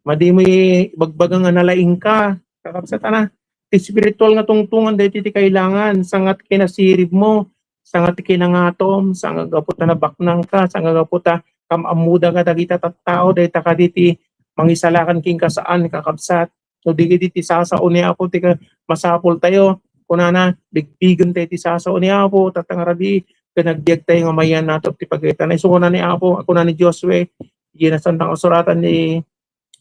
Madi mo ibagbaga nga nalaing ka, kakabsatana. Ti espiritual nga tungtongan, daytoy ti kailangan, sangata kinasirib mo, sangata kinangatom, sangata gapu ta nabaknang ka, sangata gapu ta kam-ammoda kadagita tattao, dayta kadi ti mangisalakan kenka saan, kakabsat. No, di kadi ti sasao ni Apo ti ka-, masapul tayo. Kunana, bigbigen tayo ti sasao ni Apo, tatta nga rabii, ken agbiag tayo nga mayan natop ti pagayatan. Isu kuna ni Apo, kuna ni Josue, Diay Nasantoan a Kasuratan ni,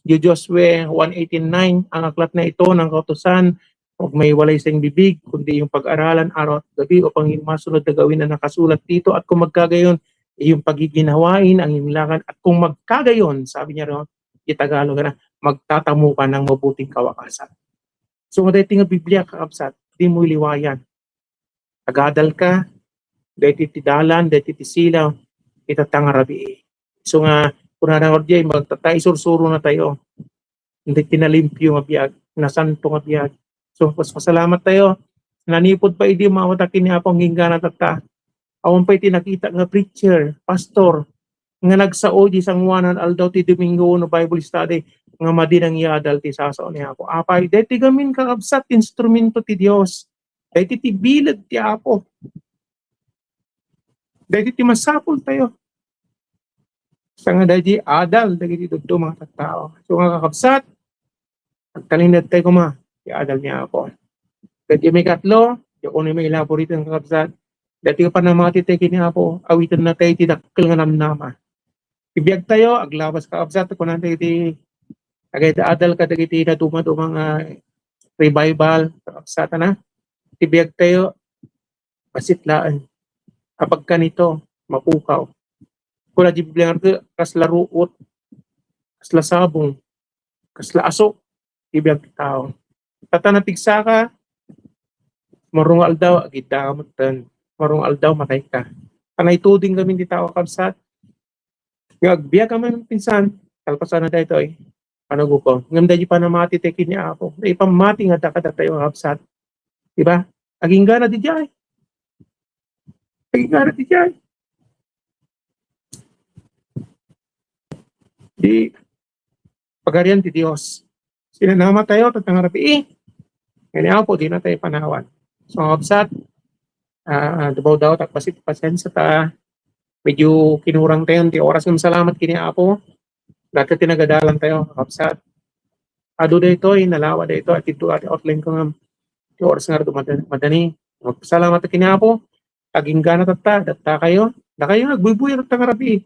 ni Josue one eighteen nine, ang aklat na ito ng kautusan, huwag maiwalay sa iyong bibig, kundi iyong pag-aralan araw at gabi upang iyong masunod na gawin ang nakasulat dito. At kung magkagayon, iyong pagiginhawain ang iyong lakad. At kung magkagayon, sabi niya ron, di Tagalog na, magtatamu ka ng mabuting kawakasan. So, nga daytoy nga Biblia, kakabsat, di mo iliwayan. Agadal ka, daytoy ti dalan, daytoy ti silaw, ita ta nga rabii. So nga, kunana nga diay, magtata, isursuro na tayo. Hindi kinalimpyo nga biag, nasanto nga biag. So, pas-, pasalamat tayo. Nanipod pa idi, umawat a kini Apo, ang inggana tatta. Awan pay ti nakita nga preacher, pastor, nga nagsao di sangoanan aldaw ti Domingo wenno Bible study, nga madi nangiadal ti sasao ni Apo. Apay, daytoy gamin, kakabsat, instrumento ti Dios. Daytoy ti bileg ti Apo. Daytoy ti masapul tayo. Sa nga daydi adal dagiti dadduma nga tattao. So nga kakabsat, agtalinaed tayo koma ti adal ni Apo. Ket ti maikatlo, diak unay mailabor iti kakabsat, daytoy nga panamati tayo ken ni Apo, awiten na tayo ti dakkel nga namnama. Ti biag tayo, aglabas kakabsat, kunan tayo ti agayda adal kadagiti naduma-duma nga revival, kakabsat, na. Ti biag tayo, bassit laeng. Apay kanito, mapukaw. Kuna di Biblia nga kasla ruot, kasla sabong, kasla aso, ti biag ti tao. Tatta napigsaka, marunong aldaw, agidda ka metten. Marunong aldaw, matay ka. Panay tuding kami ti tao, kabsat. Nga agbiag ka man, pinsan, kalpasan na daytoy. Panaguko. Ngem daydi panamati tayo ken ni Apo. Daydi pammati nga adda kadatayo nga kabsat. Di ba? Agingga na di jay. Agingga na di jay. Di pagarian ti Dios. Sinanama tayo, tatta nga rabii. Nga ni Apo, di na tayo panawan. So, mga kabsat, ah, daw-daw, takpasit, pasensia ta. Medyo kinurang tayo ti oras. Ngem salamat ken ni Apo. Dagiti nagadalan tayo, kakabsat. Adu daytoy, nalawa daytoy, ati do, ati outline ko nga ti oras nga madani, madani. Magpasalamat ken ni Apo. Agingga na tatta, datta kayo. Dakayo nga agbuybuya tatta nga rabii.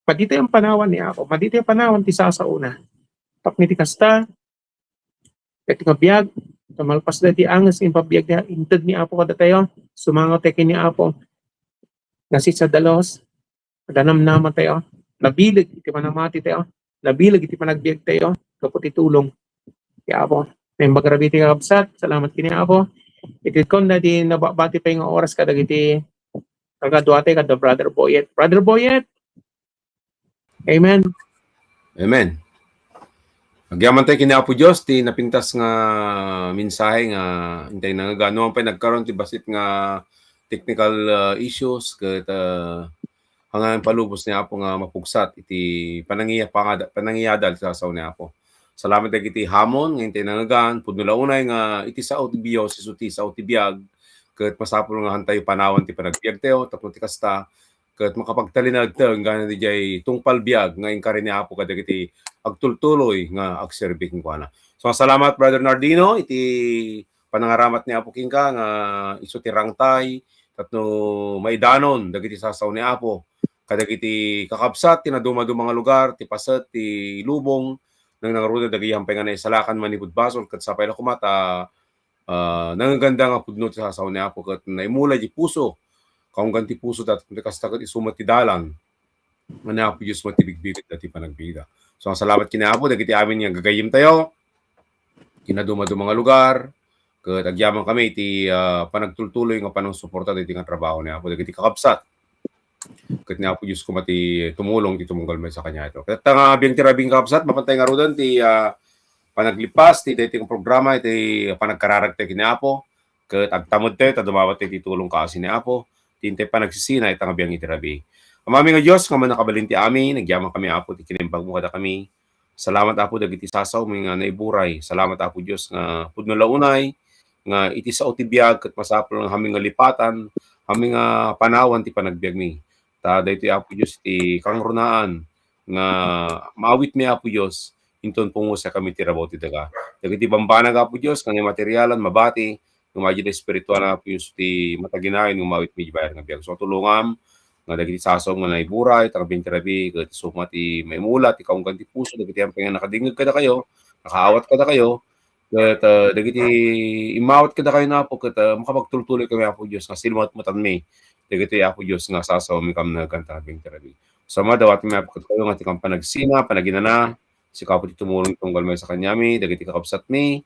Madi tayo panawan ni Apo. Madi tayo panawan ti sasaona. Tapno iti kasta, iti nga biag, ta malpas daydi anges nga impabiag nga inted ni Apo kadatayo, sumango tayo ken ni Apo. Nasitsa dalos, adda namnama tayo, nabileg iti panamati tayo, nabileg iti panagbiag tayo, gapu ti tulong ti Apo. Naimbag rabii ti kakabsat, salamat ken ni Apo. Iti kon na di nabati pay nga oras kadagiti kakaduate, kada Brother Boyet. Brother Boyet! Amen. Amen. Agyaman tayo ken ni Apo Dios ti napintas nga mensahe nga intay nangngegan. Numan pay nagkaron ti bassit nga technical, ah, issues ket, ah, hangan palubos ni Apo nga mapugsat iti panangiya-, pangada-, panangiadal ti sasaona ni Apo. Salamat dagiti hamon nga intay nangngegan, pudno la unay nga iti sao ti Dios, isu ti sao ti biag, ket masapul nga hantayo panawan ti panagbiag tayo, tapno ti kasta, ket makapagtalinaed tayo inggana diay tungpal biag nga inkari ni Apo kadagiti agtultuloy nga agserbi kenkuana. So, salamat, Brother Nardino, iti panangaramat ni Apo kenka nga isu ti rangtay tapno maidanon dagiti sasaona ni Apo kadagiti kakabsat ti naduma-duma nga lugar, ti paset, ti lubong, nangnangruna dagiti hampay nga naisalakan manipud basol, ket sapay la koma ta, ah, nangngeganda nga pudno ti sasaona ni Apo ket naimula di puso, kaunggan ti puso, tapno kasta ket isu met ti dalan nga ni Apo Dios met ti bigbigitda ti panagbiagda. So, salamat ken ni Apo dagiti amin nga gagayyem tayo, ti naduma-duma nga lugar, ket agyaman kami iti, ah, panagtultuloy nga panangsuporta dagiti nga trabaho ni Apo, dagiti kakabsat. Ket ni Apo Dios koma ti tumulong, ti tumunggal met sakaniato. Ket ta nga biag ti rabii nga kakabsat, mapan tayo ngaruden ti, ah, panaglipas ti daytoy nga programa, iti panagkararag tayo ken ni Apo, ket agtamedtayo ta dumawat tayo ti tulong kaasi ni Apo, ti intay panagsisina ita nga biag iti rabii. Amami nga Dios, nga mannakabalin ti amin, agyaman kami, Apo, ti kinaimbagmo kadakami. Salamat, Apo, dagiti sasaomi nga naiburay. Salamat, Apo Dios, nga pudno la unay nga iti sao ti biag ket masapul nga hami nga lipatan, hami nga panawan ti panagbiagmi. Ta daytoy, Apo Dios, ti kangrunaan nga maawitmi, Apo Dios, inton pungusakami ti rabaw ti daga. Dagiti bambanag, Apo Dios, nga naimaterialan, mabati, nga madi espirituan, Apo Dios, ti mataginayon nga maawitmi iti bayar nga biag. So, tulongam, nga dagiti sasao nga naiburay, ta rabii ket isu met ti maimula ti kaunggan ti puso, dagiti amin nga nakadingngeg kadakayo, nakaawat kadakayo, ket, ah, dagiti immawat kadakayo, Apo, ket, ah, makapagtultuloy kami, Apo Dios, nga sinumatmatanmi dagiti, Apo Dios, nga sasao nga kamnagan ta rabii. Sa madawat mi, Apo, kadakayo nga ti kam-, panagsina, panaginana, sika, Apo, ti tumulong tunggal maysa kaniami, dagiti kakabsatmi,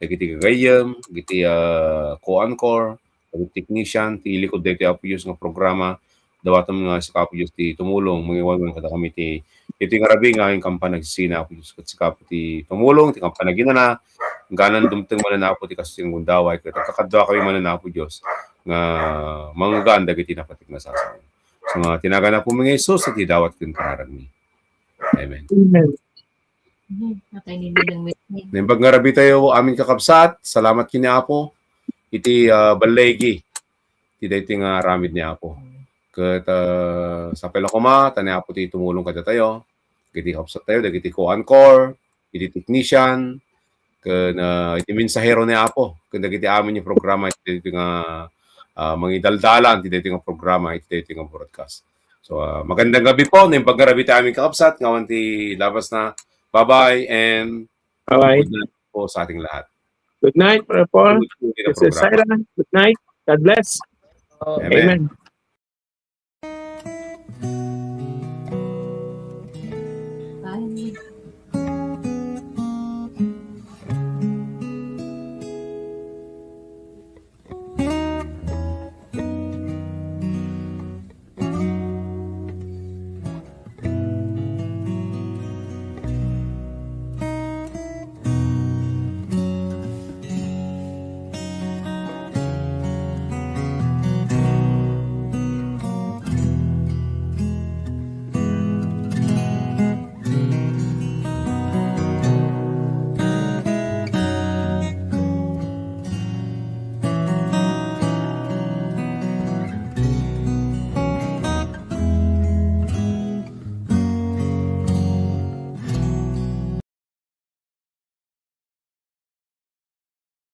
dagiti gagayyem, dagiti, ah, co-anchor, dagiti technician, ti ilikud daytoy, Apo Dios, nga programa, dawatem nga sika, Apo Dios, ti tumulong, mangiwanwan kadakami ti, iti nga rabii nga amin kam-, panagsina, Apo Dios, ket sika, Apo, ti tumulong, ti kam-, panaginana, ganan dumteng manen, Apo, ti kastoy nga gundaway, ket agkakaduakami manen, Apo Dios, nga manggaan dagiti napateg nga sasao. So, nga tinagan, Apo mi nga Jesus, iti dawat ken pangaragmi. Amen. Amen. Mhm. Patay ni Ninang Mary. Naimbag nga rabii tayo, amin kakabsat. Salamat ken ni Apo. Iti, ah, balligi. Iti daytoy nga aramid ni Apo. Ket, ah, sapay la koma, ta ni Apo ti tumulong kadatayo. Dagiti kakabsat tayo, dagiti co-anchor, iti technician, ken, ah, iti mensahero ni Apo, ken dagiti amin nga programa, iti daytoy nga, ah, mangidaldalan, iti daytoy nga programa, iti daytoy nga broadcast. So, ah, magandang gabi po. Naimbag nga rabii ti amin kakabsat, nga awan ti labas na. Bye-bye and Bye-bye. Good night po sa ating lahat. Good night, Brother Paul. Good night po, Sister programa. Sarah. Good night. God bless. Amen. Amen.